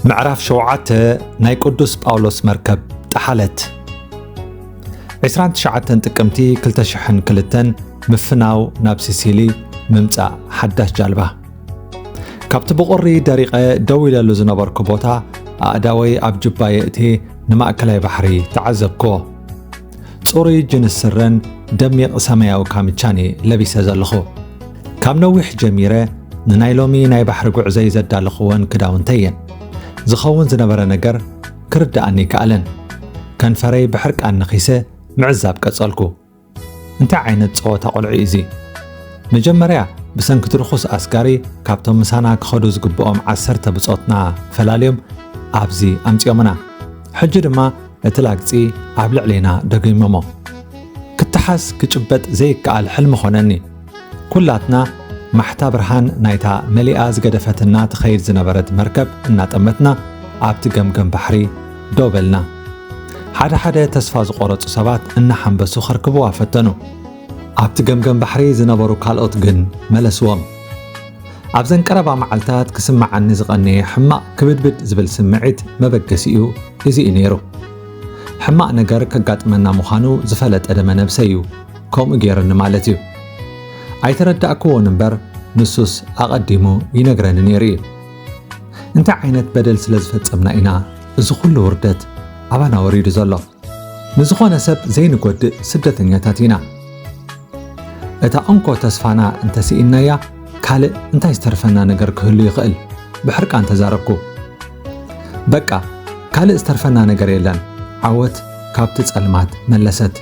ምዕራፍ ሸውዓተ። ናይ ቅዱስ ጳውሎስ መርከብ ጠሓለት። ዕስራን ትሽዓተን ጥቅምቲ ክልተ ሽሕን ክልተን። ምፍናው ናብ ሲሲሊ፣ ምምጻእ ሓዳሽ ጃልባ። ካብቲ ብቑሪ ደሪቐ ደው ኢለሉ ዝነበርኩ ቦታ፣ ኣእዳወይ ኣብ ጁባ የእትየ ንማእከላይ ባሕሪ ተዓዘብክዎ። ጽሩይ ጅንስ ስረን ደሚቕ ሰማያዊ ካምቻን እየ ለቢሰ ዘለኹ። ካብ ነዊሕ ጀሚረ ንናይ ሎሚ ናይ ባሕሪ ጉዕዞይ ዘዳለኽወን ክዳውንተይ እየን። ዝኸውን ዝነበረ ነገር ክርድኣኒ ኣይከኣለን። ከንፈረይ ብሕርቃን ነኺሰ ምዕዛብ ቀጸልኩ። እንታይ ዓይነት ጸወታ ቆልዑ እዩ እዚ? መጀመርያ ብሰንኪ እቲ ርኹስ ኣስጋሪ ካብቶም ምሳና ክኸዱ ዝግብኦም ዓሰርተ ብጾትና ፈላልዮም ኣብዚ ኣምጺኦምና። ሕጂ ድማ እቲ ላግጺ ኣብ ልዕሌና ደጊሞሞ። ክተሓዝ ክጭበጥ ዘይከኣል ሕልሚ ኾነኒ። ኩላትና ማሕታ ብርሃን ናይታ መሊኣ ዝገደፈትና ትኸይድ ዝነበረት መርከብ እናጠመትና ኣብቲ ገምገም ባሕሪ ደው በልና። ሓደ ሓደ ተስፋ ዝቖረጹ ሰባት እናሓንበሱ ከርክብዋ ፈተኑ። ኣብቲ ገምገም ባሕሪ ዝነበሩ ካልኦት ግን መለስዎም። ኣብዘን ቀረባ መዓልታት ክስምዓኒ ዝቐነየ ሕማቕ ክብድብድ ዝብል ስምዒት መበገሲኡ እዚ እዩ ነይሩ። ሕማቕ ነገር ከጋጥመና ምዃኑ ዝፈለጠ ደመ ነብሰይ እዩ ከምኡ ገይሩኒ ማለት እዩ። ኣይተረዳእክዎን እምበር ንሱስ ኣቐዲሙ ይነግረኒ ነይሩ እዩ። እንታይ ዓይነት በደል ስለ ዝፈጸምና ኢና እዚ ኩሉ ውርደት ኣባና ወሪዱ ዘሎ? ንዝኾነ ሰብ ዘይንጎድእ ስደተኛታት ኢና። እታ እንኮ ተስፋና እንተስኢንናያ ካልእ እንታይ ዝተርፈና ነገር ክህሉ ይኽእል? ብሕርቃን ተዛረብኩ። በቃ ካልእ ዝተርፈና ነገር የለን፣ ዓወት ካብቲ ጸልማት መለሰት።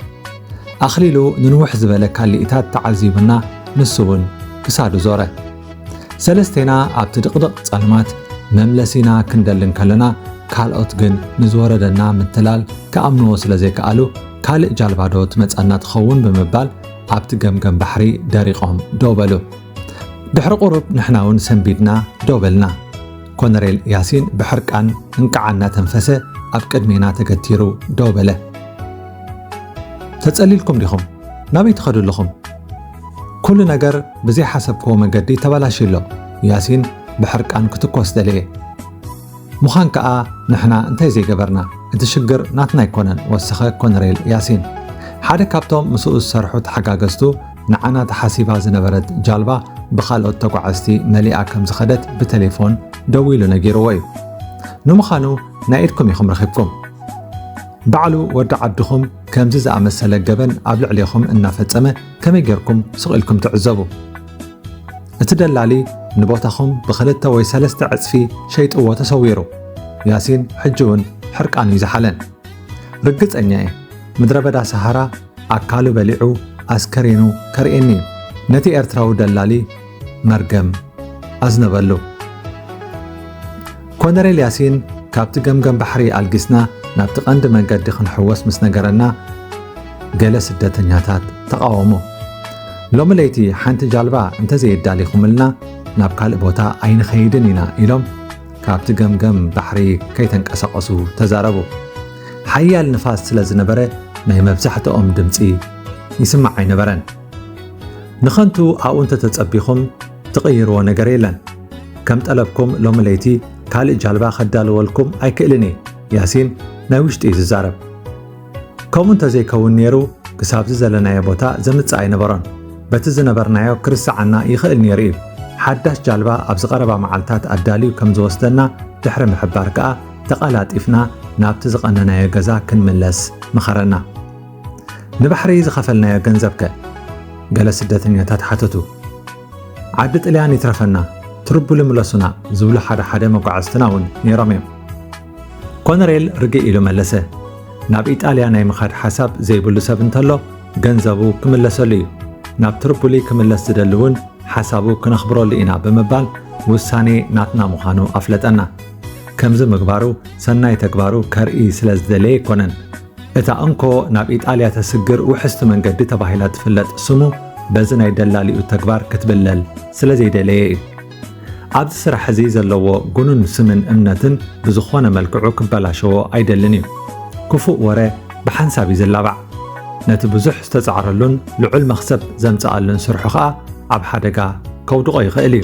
ኣኽሊሉ ንንውሕ ዝበለ ካልኢታት ተዓዚቡና ንሱ እውን ክሳዱ ዞረ። ሰለስቴና ኣብቲ ድቕድቕ ጸልማት መምለሲና ክንደሊ እንከለና፣ ካልኦት ግን ንዝወረደና ምትላል ክኣምንዎ ስለ ዘይከኣሉ፣ ካልእ ጃልባ ዶ ትመጸና ትኸውን ብምባል ኣብቲ ገምገም ባሕሪ ደሪቖም ደው በሉ። ድሕሪ ቁሩብ ንሕና እውን ሰንቢድና ደው በልና። ኮነሬል ያሲን ብሕርቃን እንቃዓ እናተንፈሰ ኣብ ቅድሜና ተገቲሩ ደው በለ። ተጸሊልኩም ዲኹም? ናበይ ትኸዱ ኣለኹም? ኩሉ ነገር ብዘይሓሰብክዎ መገዲ ተበላሽዩ ኣሎ። ያሲን ብሕርቃን ክትኮስ ደለየ። ምዃን ከኣ ንሕና እንታይ ዘይገበርና? እቲ ሽግር ናትና ኣይኮነን፣ ወሰኸ ኮነሬል ያሲን። ሓደ ካብቶም ምስኡ ዝሰርሑ ተሓጋገዝቱ ንዓና ተሓሲባ ዝነበረት ጃልባ ብኻልኦት ተጓዓዝቲ መሊኣ ከም ዝኸደት ብቴሌፎን ደዊሉ ነጊርዎ እዩ። ንምዃኑ ናይ ኢድኩም ኢኹም ረኺብኩም። ባዕሉ ወዲ ዓድኹም ከምዚ ዝኣመሰለ ገበን ኣብ ልዕሌኹም እናፈጸመ ከመይ ጌርኩም ስቕ ኢልኩም ትዕዘቡ? እቲ ደላሊ ንቦታኹም ብኽልተ ወይ ሰለስተ ዕጽፊ ሸይጥዎ ተሰዊሩ። ያሲን ሕጂ እውን ሕርቃኑ እዩ ዝሓለን። ርግጸኛ እየ፣ ምድረ በዳ ሰሃራ ኣካሉ በሊዑ ኣስከሬኑ ከርእየኒ እዩ። ነቲ ኤርትራዊ ደላሊ መርገም ኣዝነበሉ። ኮነሬል ያሲን ካብቲ ገምገም ባሕሪ ኣልጊስና ናብቲ ቀንዲ መንገዲ ክንሕወስ ምስ ነገረና፣ ገለ ስደተኛታት ተቓወሙ። ሎሚ ለይቲ ሓንቲ ጃልባ እንተዘየዳሊኹምልና ናብ ካልእ ቦታ ኣይንኸይድን ኢና ኢሎም ካብቲ ገምገም ባሕሪ ከይተንቀሳቐሱ ተዛረቡ። ሓያል ንፋስ ስለ ዝነበረ ናይ መብዛሕትኦም ድምጺ ይስማዕ ኣይነበረን። ንኸንቱ ኣብኡ እንተተጸቢኹም ትቕይርዎ ነገር የለን። ከም ጠለብኩም ሎሚ ለይቲ ካልእ ጃልባ ከዳልወልኩም ኣይክእልን እየ፣ ያሲን ናይ ውሽጢ እዩ ዝዛረብ። ከምኡ እንተዘይከውን ነይሩ ክሳብዚ ዘለናዮ ቦታ ዘምጽእ ኣይነበሮን። በቲ ዝነበርናዮ ክርስዓና ይኽእል ነይሩ እዩ። ሓዳሽ ጃልባ ኣብዚ ቀረባ መዓልታት ኣዳልዩ ከም ዝወስደና ድሕሪ ምሕባር ከኣ ተቐላጢፍና ናብቲ ዝቐነናዮ ገዛ ክንምለስ መኸረና። ንባሕሪ ዝኸፈልናዮ ገንዘብ ከ? ገለ ስደተኛታት ሓተቱ። ዓዲ ጥልያን ይትረፈና፣ ትርቡሊ ምለሱና ዝብሉ ሓደ ሓደ መጓዓዝትና እውን ነይሮም እዮም። ኮነሬል ርግእ ኢሉ መለሰ። ናብ ኢጣልያ ናይ ምኻድ ሓሳብ ዘይብሉ ሰብ እንተሎ ገንዘቡ ክምለሰሉ እዩ። ናብ ትርቡሊ ክምለስ ዝደሊ እውን ሓሳቡ ክነኽብረሉ ኢና ብምባል ውሳኔ ናትና ምዃኑ ኣፍለጠና። ከምዚ ምግባሩ ሰናይ ተግባሩ ከርኢ ስለ ዝደለየ ኣይኮነን። እታ እንኮ ናብ ኢጣልያ ተስግር ውሕስቲ መንገዲ ተባሂላ ትፍለጥ ስሙ በዚ ናይ ደላሊኡ ተግባር ክትብለል ስለ ዘይደለየ እዩ። ኣብዚ ስራሕ እዚ ዘለዎ ጉኑን ስምን እምነትን ብዝኾነ መልክዑ ክበላሸዎ ኣይደልን እዩ። ክፉእ ወረ ብሓንሳብ እዩ ዝላባዕ። ነቲ ብዙሕ ዝተጻዕረሉን ልዑል መኽሰብ ዘምጽኣሉን ስርሑ ኸኣ ኣብ ሓደጋ ከውድቖ ይኽእል እዩ።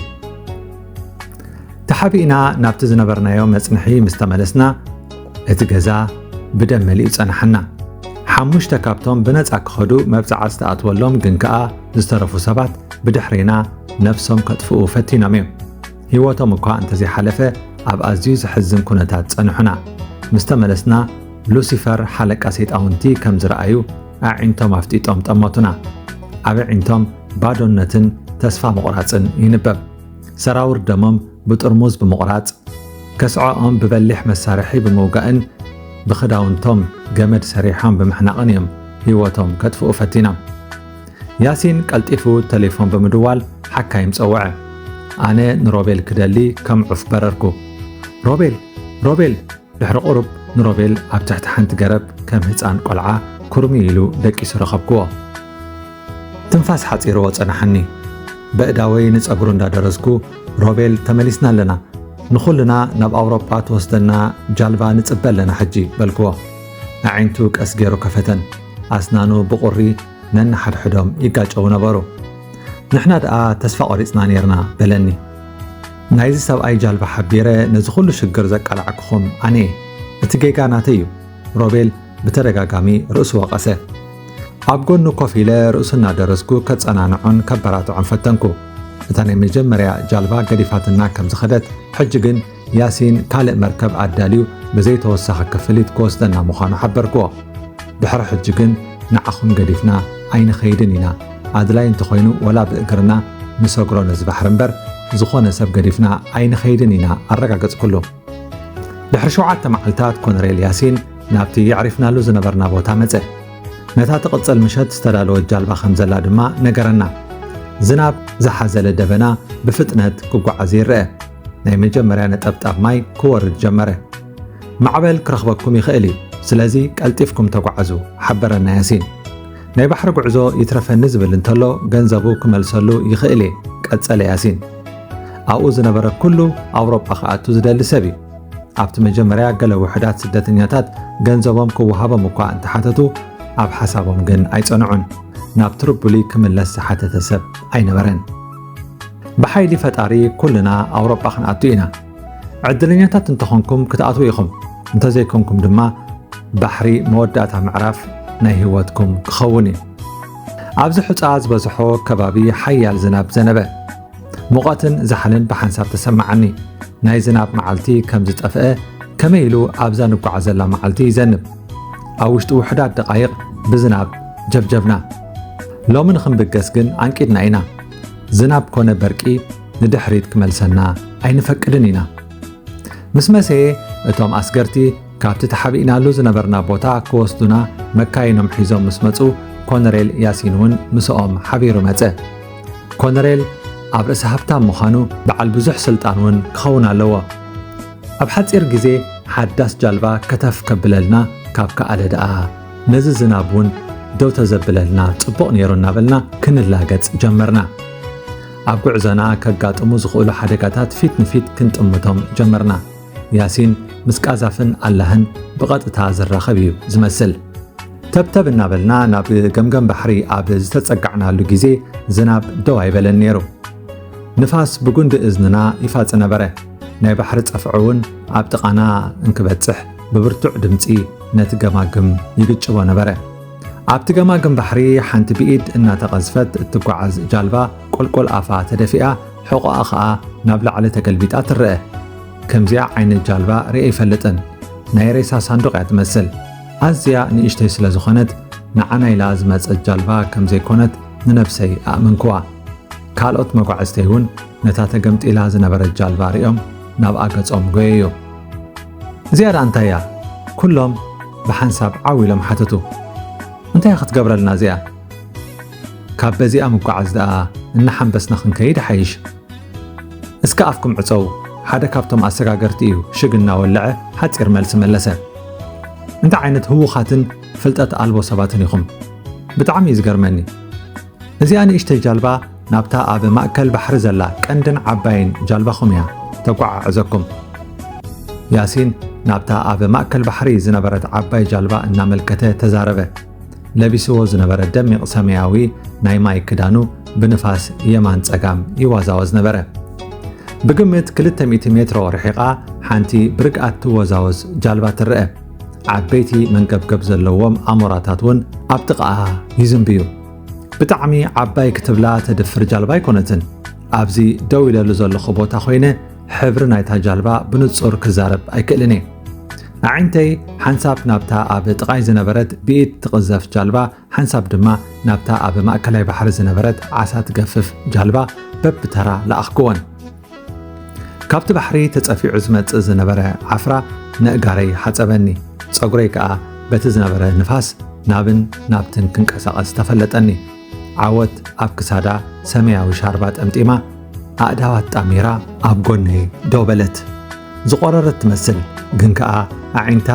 ተሓቢእና ናብቲ ዝነበርናዮ መጽንሒ ምስ ተመለስና፣ እቲ ገዛ ብደም መሊኡ ጸናሓና። ሓሙሽተ ካብቶም ብነጻ ክኸዱ መብጽዓ ዝተኣትወሎም ግን ከኣ ዝተረፉ ሰባት ብድሕሬና ነፍሶም ከጥፍኡ ፈቲኖም እዮም። ህይወቶም እኳ እንተዘይሓለፈ፣ ኣብ ኣዝዩ ዘሕዝን ኩነታት ጸንሑና። ምስ ተመለስና፣ ሉሲፈር ሓለቃ ሰይጣውንቲ ከም ዝረኣዩ ኣዒንቶም ኣፍጢጦም ጠመቱና። ኣብ ኣዒንቶም ባዶነትን ተስፋ ምቑራጽን ይንበብ። ሰራውር ደሞም ብጥርሙዝ ብምቑራጽ፣ ከስዐኦም ብበሊሕ መሳርሒ ብምውጋእን ብኽዳውንቶም ገመድ ሰሪሖም ብምሕናቕን እዮም ህይወቶም ከጥፍኡ ፈቲኖም። ያሲን ቀልጢፉ ተሌፎን ብምድዋል ሓካይም ጸውዐ። ኣነ ንሮቤል ክደሊ ከም ዑፍ በረርኩ። "ሮቤል! ሮቤል!" ድሕሪ ቁሩብ ንሮቤል ኣብ ትሕቲ ሓንቲ ገረብ ከም ህጻን ቆልዓ ኩርሚ ኢሉ ደቂሱ ረኸብክዎ። ትንፋስ ሓጺርዎ ጸናሓኒ። በእዳወይ ንጸጉሩ እንዳደረዝኩ፣ "ሮቤል፣ ተመሊስና ኣለና። ንኹልና ናብ ኣውሮጳ ትወስደና ጃልባ ንጽበ ኣለና ሕጂ" በልክዎ። ኣዒንቱ ቀስ ገይሩ ከፈተን። ኣስናኑ ብቑሪ ነንሓድሕዶም ይጋጨዉ ነበሩ። "ንሕና ደኣ ተስፋ ቆሪጽና ኔርና" በለኒ። "ናይዚ ሰብኣይ ጃልባ ሓቢረ ነዚ ኩሉ ሽግር ዘቃላዕኩኹም ኣነ እየ። እቲ ጌጋ ናተይ እዩ" ሮቤል ብተደጋጋሚ ርእሱ ወቐሰ። ኣብ ጎኑ ኮፍ ኢለ ርእሱ እናደረዝኩ ከጸናንዖን ከበራትዖን ፈተንኩ። እታ ናይ መጀመርያ ጃልባ ገዲፋትና ከም ዝኸደት፣ ሕጂ ግን ያሲን ካልእ መርከብ ኣዳልዩ ብዘይተወሳኺ ክፍሊት ክወስደና ምዃኑ ሓበርክዎ። ድሕሪ ሕጂ ግን ንዓኹም ገዲፍና ኣይንኸይድን ኢና። ኣድላይ እንተኾይኑ ወላ ብእግርና ንሰግሮ ነዚ ባሕሪ እምበር፣ ዝኾነ ሰብ ገዲፍና ኣይንኸይድን ኢና ኣረጋገጽኩሉ። ድሕሪ ሸውዓተ መዓልታት ኮነሬል ያሲን ናብቲ የዕሪፍናሉ ዝነበርና ቦታ መጸ። ነታ ትቕጽል ምሸት ዝተዳለወት ጃልባ ከም ዘላ ድማ ነገረና። ዝናብ ዝሓዘለ ደበና ብፍጥነት ክጓዓዝ ይረአ። ናይ መጀመርያ ነጠብጣብ ማይ ክወርድ ጀመረ። "ማዕበል ክረኽበኩም ይኽእል እዩ፣ ስለዚ ቀልጢፍኩም ተጓዓዙ" ሓበረና ያሲን። ናይ ባሕሪ ጉዕዞ ይትረፈኒ ዝብል እንተሎ ገንዘቡ ክመልሰሉ ይኽእል እየ፣ ቀጸለ ያሲን። ኣብኡ ዝነበረ ኩሉ ኣውሮጳ ክኣቱ ዝደሊ ሰብ እዩ። ኣብቲ መጀመርያ ገለ ውሑዳት ስደተኛታት ገንዘቦም ክወሃቦም እኳ እንተሓተቱ፣ ኣብ ሓሳቦም ግን ኣይጸንዑን። ናብ ትሪፖሊ ክምለስ ዝሓተተ ሰብ ኣይነበረን። ብሓይሊ ፈጣሪ ኩልና ኣውሮጳ ክንኣቱ ኢና። ዕድለኛታት እንተኾንኩም ክትኣትዉ ኢኹም፣ እንተዘይኮንኩም ድማ ባሕሪ መወዳእታ ምዕራፍ ናይ ህይወትኩም ክኸውን እዩ። ኣብዚ ሑጻ ዝበዝሖ ከባቢ ሓያል ዝናብ ዘነበ። ሙቐትን ዛሕልን ብሓንሳብ ተሰማዓኒ። ናይ ዝናብ መዓልቲ ከም ዝጠፍአ፣ ከመይ ኢሉ ኣብዛ ንጓዓዘላ መዓልቲ ይዘንብ? ኣብ ውሽጢ ውሑዳት ደቓይቕ ብዝናብ ጀብጀብና። ሎሚ ንኽንብገስ ግን ኣንቂድና ኢና። ዝናብ ኮነ በርቂ ንድሕሪት ክመልሰና ኣይንፈቅድን ኢና። ምስ መሰየ፣ እቶም ኣስገርቲ ካብቲ ተሓቢእናሉ ዝነበርና ቦታ ክወስዱና መካይኖም ሒዞም ምስ መጹ፣ ኮነሬል ያሲን እውን ምስኦም ሓቢሩ መጸ። ኮነሬል ኣብ ርእሲ ሃብታም ምዃኑ በዓል ብዙሕ ስልጣን እውን ክኸውን ኣለዎ። ኣብ ሓጺር ግዜ ሓዳስ ጃልባ ከተፍ ከብለልና ካብ ከኣለ ደኣ፣ ነዚ ዝናብ እውን ደው ተዘብለልና ጽቡቕ ነይሩ እናበልና ክንላገጽ ጀመርና። ኣብ ጉዕዞና ከጋጥሙ ዝኽእሉ ሓደጋታት ፊት ንፊት ክንጥምቶም ጀመርና። ያሲን ምስ ቃዛፍን ኣላህን ብቐጥታ ዝራኸብ እዩ ዝመስል። ተብተብ እናበልና ናብ ገምገም ባሕሪ ኣብ ዝተጸጋዕናሉ ግዜ፣ ዝናብ ደው ኣይበለን ነይሩ። ንፋስ ብጉንዲ እዝንና ይፋጽ ነበረ። ናይ ባሕሪ ጸፍዒ እውን ኣብ ጥቓና እንክበጽሕ ብብርቱዕ ድምጺ ነቲ ገማግም ይግጭቦ ነበረ። ኣብቲ ገማግም ባሕሪ ሓንቲ ብኢድ እናተቐዝፈት እትጓዓዝ ጃልባ ቁልቁል ኣፋ ተደፊኣ፣ ሕቖኣ ኸኣ ናብ ላዕሊ ተገልቢጣ ትረአ። ከምዚኣ ዓይነት ጃልባ ርእየ ኣይፈልጥን። ናይ ሬሳ ሳንዱቕ እያ ትመስል። ኣዝያ ንእሽተይ ስለ ዝኾነት፣ ንዓና ኢላ ዝመጸት ጃልባ ከም ዘይኮነት ንነብሰይ ኣእመንክዋ። ካልኦት መጓዕዝተይ እውን ነታ ተገምጢላ ዝነበረት ጃልባ ሪኦም ናብኣ ገጾም ጎየዩ። "እዚኣ ደኣ እንታይ እያ?" ኩሎም ብሓንሳብ ዓው ኢሎም ሓተቱ። "እንታይ ክትገብረልና እዚኣ? ካብ በዚኣ ምጓዓዝ ደኣ እናሓንበስና ክንከይድ ይሓይሽ። እስከ ኣፍኩም ዕጸው!" ሓደ ካብቶም ኣሰጋገርቲ እዩ ሽግ እናወለዐ ሓጺር መልሲ መለሰ። "እንታይ ዓይነት ህዉኻትን ፍልጠት ኣልቦ ሰባትን ኢኹም? ብጣዕሚ እዩ ዝገርመኒ። እዚኣ ንእሽተይ ጃልባ ናብታ ኣብ ማእከል ባሕሪ ዘላ ቀንድን ዓባይን ጃልባኹም እያ ተጓዓዕዘኩም።" ያሲን ናብታ ኣብ ማእከል ባሕሪ ዝነበረት ዓባይ ጃልባ እናመልከተ ተዛረበ። ለቢስዎ ዝነበረ ደሚቕ ሰማያዊ ናይ ማይ ክዳኑ ብንፋስ የማን ጸጋም ይዋዛወዝ ነበረ። ብግምት ክልተ ሚእቲ ሜትሮ ርሒቓ ሓንቲ ብርግኣት ትወዛወዝ ጃልባ ትረአ። ዓበይቲ መንገብገብ ዘለዎም ኣሞራታት እውን ኣብ ጥቓኣ ይዝንብዩ። ብጣዕሚ ዓባይ ክትብላ ተድፍር ጃልባ ኣይኮነትን። ኣብዚ ደው ኢለሉ ዘለኹ ቦታ ኮይነ ሕብሪ ናይታ ጃልባ ብንጹር ክዛረብ ኣይክእልን እየ። ኣዒንተይ ሓንሳብ ናብታ ኣብ ጥቓይ ዝነበረት ብኢድ ትቕዘፍ ጃልባ፣ ሓንሳብ ድማ ናብታ ኣብ ማእከላይ ባሕሪ ዝነበረት ዓሳ ትገፍፍ ጃልባ በብተራ ለኣኽክወን። ካብቲ ባሕሪ ተጸፊዑ ዝመጽእ ዝነበረ ዓፍራ ነእጋረይ ሓጸበኒ። ጸጉረይ ከኣ በቲ ዝነበረ ንፋስ ናብን ናብትን ክንቀሳቐስ ተፈለጠኒ። ዓወት ኣብ ክሳዳ ሰማያዊ ሻርባ ጠምጢማ፣ ኣእዳዋ ኣጣሚራ ኣብ ጎነይ ደው በለት። ዝቖረረት ትመስል፣ ግን ከኣ ኣዒንታ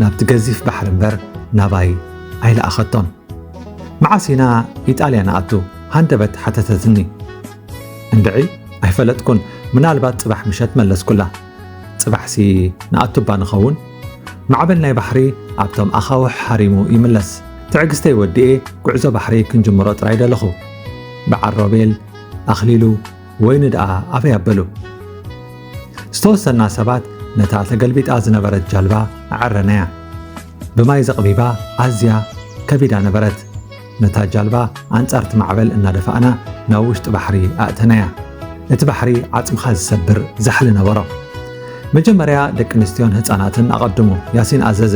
ናብቲ ገዚፍ ባሕሪ እምበር ናባይ ኣይለኣኸቶን። "መዓስ ኢና ኢጣልያ ንኣቱ?" ሃንደበት ሓተተትኒ። እንድዒ፣ ኣይፈለጥኩን። ምናልባት ጽባሕ ምሸት መለስኩላ። ጽባሕሲ ንኣቱ እባ ንኸውን? ማዕበል ናይ ባሕሪ ኣብቶም ኣኻውሕ ሃሪሙ ይምለስ። ትዕግስተይ ወዲኤ ጉዕዞ ባሕሪ ክንጅምሮ ጥራይ ደለኹ። በዓል ሮቤል፣ ኣኽሊሉ፣ ወይኒ ደኣ ኣበይ ኣበሉ? ዝተወሰና ሰባት ነታ ተገልቢጣ ዝነበረት ጃልባ ኣዐረናያ። ብማይ ዘቕቢባ ኣዝያ ከቢዳ ነበረት። ነታ ጃልባ ኣንጻርቲ ማዕበል እናደፋእና ናብ ውሽጢ ባሕሪ ኣእተናያ። እቲ ባሕሪ ዓጽምኻ ዝሰብር ዛሕሊ ነበሮ። "መጀመርያ ደቂ ኣንስትዮን ህጻናትን ኣቐድሙ," ያሲን ኣዘዘ።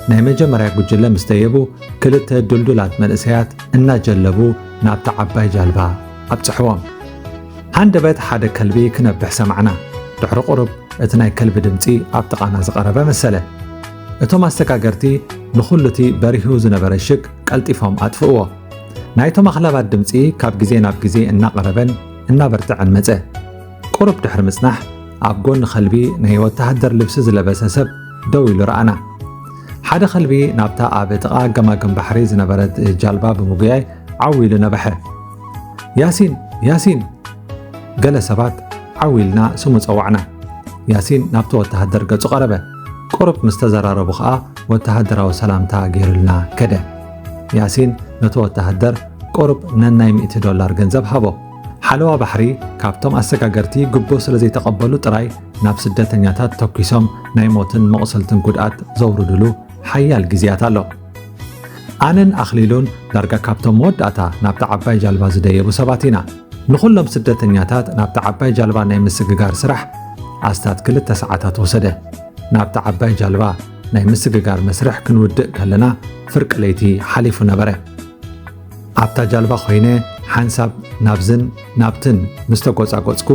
ናይ መጀመርያ ጉጅለ ምስ ደየቡ፣ ክልተ ዱልዱላት መንእሰያት እናጀለቡ ናብታ ዓባይ ጃልባ ኣብጽሕዎም። ሃንደበት ሓደ ከልቢ ክነብሕ ሰማዕና። ድሕሪ ቁሩብ እቲ ናይ ከልቢ ድምጺ ኣብ ጥቓና ዝቐረበ መሰለ። እቶም ኣሰጋገርቲ ንኹሉ እቲ በሪሁ ዝነበረ ሽግ ቀልጢፎም ኣጥፍእዎ። ናይቶም ኣኽላባት ድምጺ ካብ ግዜ ናብ ግዜ እናቐረበን እናበርትዐን መጸ። ቁሩብ ድሕሪ ምጽናሕ፣ ኣብ ጎኒ ከልቢ ናይ ወተሃደር ልብሲ ዝለበሰ ሰብ ደው ኢሉ ረኣና። ሓደ ከልቢ ናብታ ኣብ ጥቓ ገማግም ባሕሪ ዝነበረት ጃልባ ብምጉያይ ዓው ኢሉ ነበሐ። "ያሲን! ያሲን!" ገለ ሰባት ዓው ኢልና ስሙ ጸዋዕና። ያሲን ናብቲ ወተሃደር ገጹ ቀረበ። ቁሩብ ምስ ተዘራረቡ ኸኣ ወተሃደራዊ ሰላምታ ገይሩልና ከደ። ያሲን ነቲ ወተሃደር ቁሩብ ነናይ ሚእቲ ዶላር ገንዘብ ሃቦ። ሓለዋ ባሕሪ ካብቶም ኣሰጋገርቲ ጉቦ ስለ ዘይተቐበሉ ጥራይ ናብ ስደተኛታት ተኲሶም ናይ ሞትን መቑሰልትን ጉድኣት ዘውርድሉ ሓያል ግዜያት ኣሎ። ኣነን ኣኽሊሉን ዳርጋ ካብቶም መወዳእታ ናብታ ዓባይ ጃልባ ዝደየቡ ሰባት ኢና። ንኹሎም ስደተኛታት ናብታ ዓባይ ጃልባ ናይ ምስግጋር ስራሕ ኣስታት ክልተ ሰዓታት ወሰደ። ናብታ ዓባይ ጃልባ ናይ ምስግጋር መስርሕ ክንውድእ ከለና ፍርቂ ለይቲ ሓሊፉ ነበረ። ኣብታ ጃልባ ኮይነ ሓንሳብ ናብዝን ናብትን ምስ ተጎጻጎጽኩ፣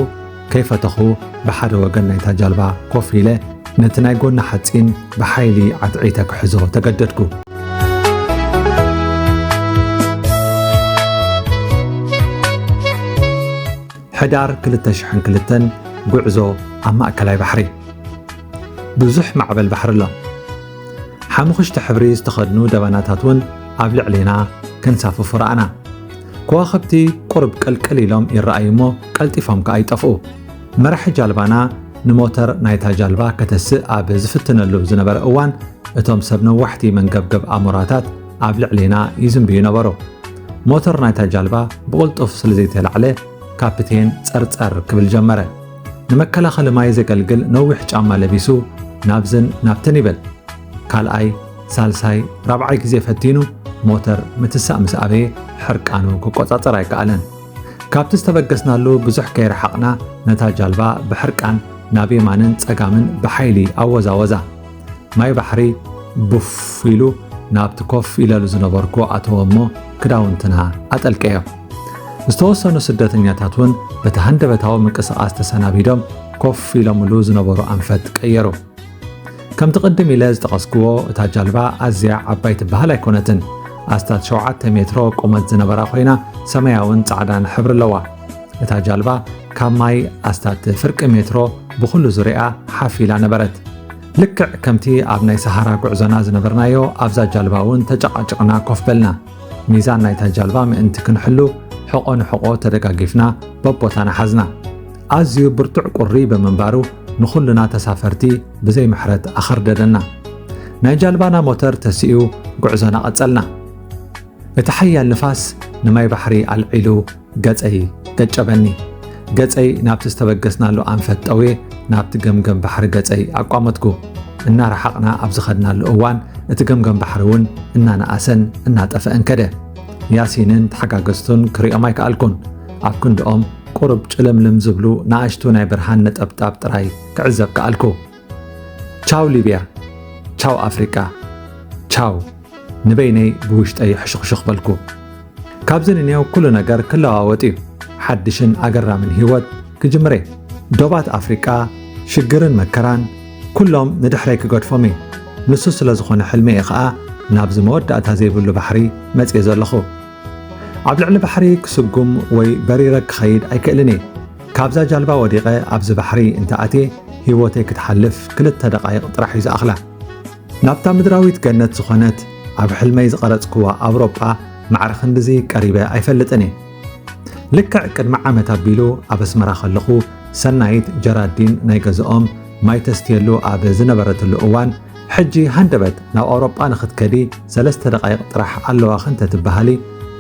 ከይፈተኹ ብሓደ ወገን ናይታ ጃልባ ኮፍ ኢለ ነቲ ናይ ጎና ሓጺን ብሓይሊ ዓትዒተ ክሕዞ ተገደድኩ። ሕዳር ክልተ ሽሕን ክልተን፣ ጉዕዞ ኣብ ማእከላይ ባሕሪ። ብዙሕ ማዕበል ባሕሪ ኣሎ። ሓሙኽሽቲ ሕብሪ ዝተኸድኑ ደበናታት እውን ኣብ ልዕሌና ከንሳፍፉ ረኣና። ከዋኽብቲ ቁሩብ ቅልቅል ኢሎም ይረኣዩ እሞ ቀልጢፎም ከኣ ይጠፍኡ። መራሒ ጃልባና ንሞተር ናይታ ጃልባ ከተስእ ኣብ ዝፍትነሉ ዝነበረ እዋን፣ እቶም ሰብ ነዋሕቲ መንገብገብ ኣሞራታት ኣብ ልዕሌና ይዝንብዩ ነበሩ። ሞተር ናይታ ጃልባ ብቕልጡፍ ስለ ዘይተላዕለ፣ ካፕቴን ጸርጸር ክብል ጀመረ። ንመከላኸሊ ማይ ዘገልግል ነዊሕ ጫማ ለቢሱ ናብዝን ናብትን ይብል። ካልኣይ፣ ሳልሳይ፣ ራብዓይ ግዜ ፈቲኑ፣ ሞተር ምትሳእ ምስ ኣበየ፣ ሕርቃኑ ክቆጻጸር ኣይከኣለን። ካብቲ ዝተበገስናሉ ብዙሕ ከይረሓቕና፣ ነታ ጃልባ ብሕርቃን ናብ የማንን ጸጋምን ብሓይሊ ኣወዛወዛ። ማይ ባሕሪ ቡፍ ኢሉ ናብቲ ኮፍ ኢለሉ ዝነበርኩ ኣተወ እሞ፣ ክዳውንትና ኣጠልቀዮ። ዝተወሰኑ ስደተኛታት እውን በቲ ሃንደበታዊ ምንቅስቓስ ተሰናቢዶም ኮፍ ኢሎምሉ ዝነበሩ ኣንፈት ቀየሩ። ከምቲ ቅድም ኢለ ዝጠቐስክዎ፣ እታ ጃልባ ኣዝያ ዓባይ ትበሃል ኣይኮነትን። ኣስታት ሸውዓተ ሜትሮ ቁመት ዝነበራ ኮይና፣ ሰማያውን ጻዕዳን ሕብሪ ኣለዋ። እታ ጃልባ ካብ ማይ ኣስታት ፍርቂ ሜትሮ ብኹሉ ዙርያኣ ሓፍ ኢላ ነበረት። ልክዕ ከምቲ ኣብ ናይ ሰሃራ ጉዕዞና ዝነበርናዮ፣ ኣብዛ ጃልባ እውን ተጨቓጭቕና ኮፍ በልና። ሚዛን ናይታ ጃልባ ምእንቲ ክንሕሉ፣ ሕቖ ንሕቖ ተደጋጊፍና በቦታና ሓዝና። ኣዝዩ ብርቱዕ ቁሪ ብምንባሩ፣ ንኹልና ተሳፈርቲ ብዘይ ምሕረት ኣኸርደደና። ናይ ጃልባና ሞተር ተሲኡ፣ ጉዕዞና ቀጸልና። እቲ ሓያል ንፋስ ንማይ ባሕሪ ኣልዒሉ ገጸይ ገጨበኒ። ገጸይ ናብቲ ዝተበገስናሉ ኣንፈት ጠውየ ናብቲ ገምገም ባሕሪ ገጸይ ኣቋመጥኩ። እናረሓቕና ኣብ ዝኸድናሉ እዋን እቲ ገምገም ባሕሪ እውን እናነኣሰን እናጠፈአን ከደ። ያሲንን ተሓጋገዝቱን ክሪኦም ኣይከኣልኩን። ኣብ ክንድኦም ቁሩብ ጭልምልም ዝብሉ ንኣሽቱ ናይ ብርሃን ነጠብጣብ ጥራይ ክዕዘብ ከኣልኩ። ቻው ሊብያ፣ ቻው ኣፍሪቃ፣ ቻው። ንበይነይ ብውሽጠይ ሕሹኽሹኽ በልኩ። ካብዚ ንኔው ኩሉ ነገር ክለዋወጥ እዩ። ሓድሽን ኣገራምን ህይወት ክጅምር እየ። ዶባት ኣፍሪቃ፣ ሽግርን መከራን ኩሎም ንድሕረይ ክገድፎም እየ። ንሱ ስለ ዝኾነ ሕልሚ እየ ኸኣ ናብዚ መወዳእታ ዘይብሉ ባሕሪ መጽየ ዘለኹ። ኣብ ልዕሊ ባሕሪ ክስጉም ወይ በሪረ ክኸይድ ኣይክእልን እየ። ካብዛ ጃልባ ወዲቐ ኣብዚ ባሕሪ እንተ ኣትየ፣ ህይወተይ ክትሓልፍ ክልተ ደቓይቕ ጥራሕ እዩ ዝኣኽላ። ናብታ ምድራዊት ገነት ዝኾነት ኣብ ሕልመይ ዝቐረጽክዋ ኣውሮጳ ማዕረ ክንድዚ ቀሪበ ኣይፈልጥን እየ። ልክዕ ቅድሚ ዓመት ኣቢሉ ኣብ ኣስመራ ከለኹ፣ ሰናይት ጀራዲን ናይ ገዝኦም ማይ ተስትየሉ ኣብ ዝነበረትሉ እዋን፣ ሕጂ ሃንደበት ናብ ኣውሮጳ ንኽትከዲ ሰለስተ ደቓይቕ ጥራሕ ኣለዋኺ እንተትበሃሊ፣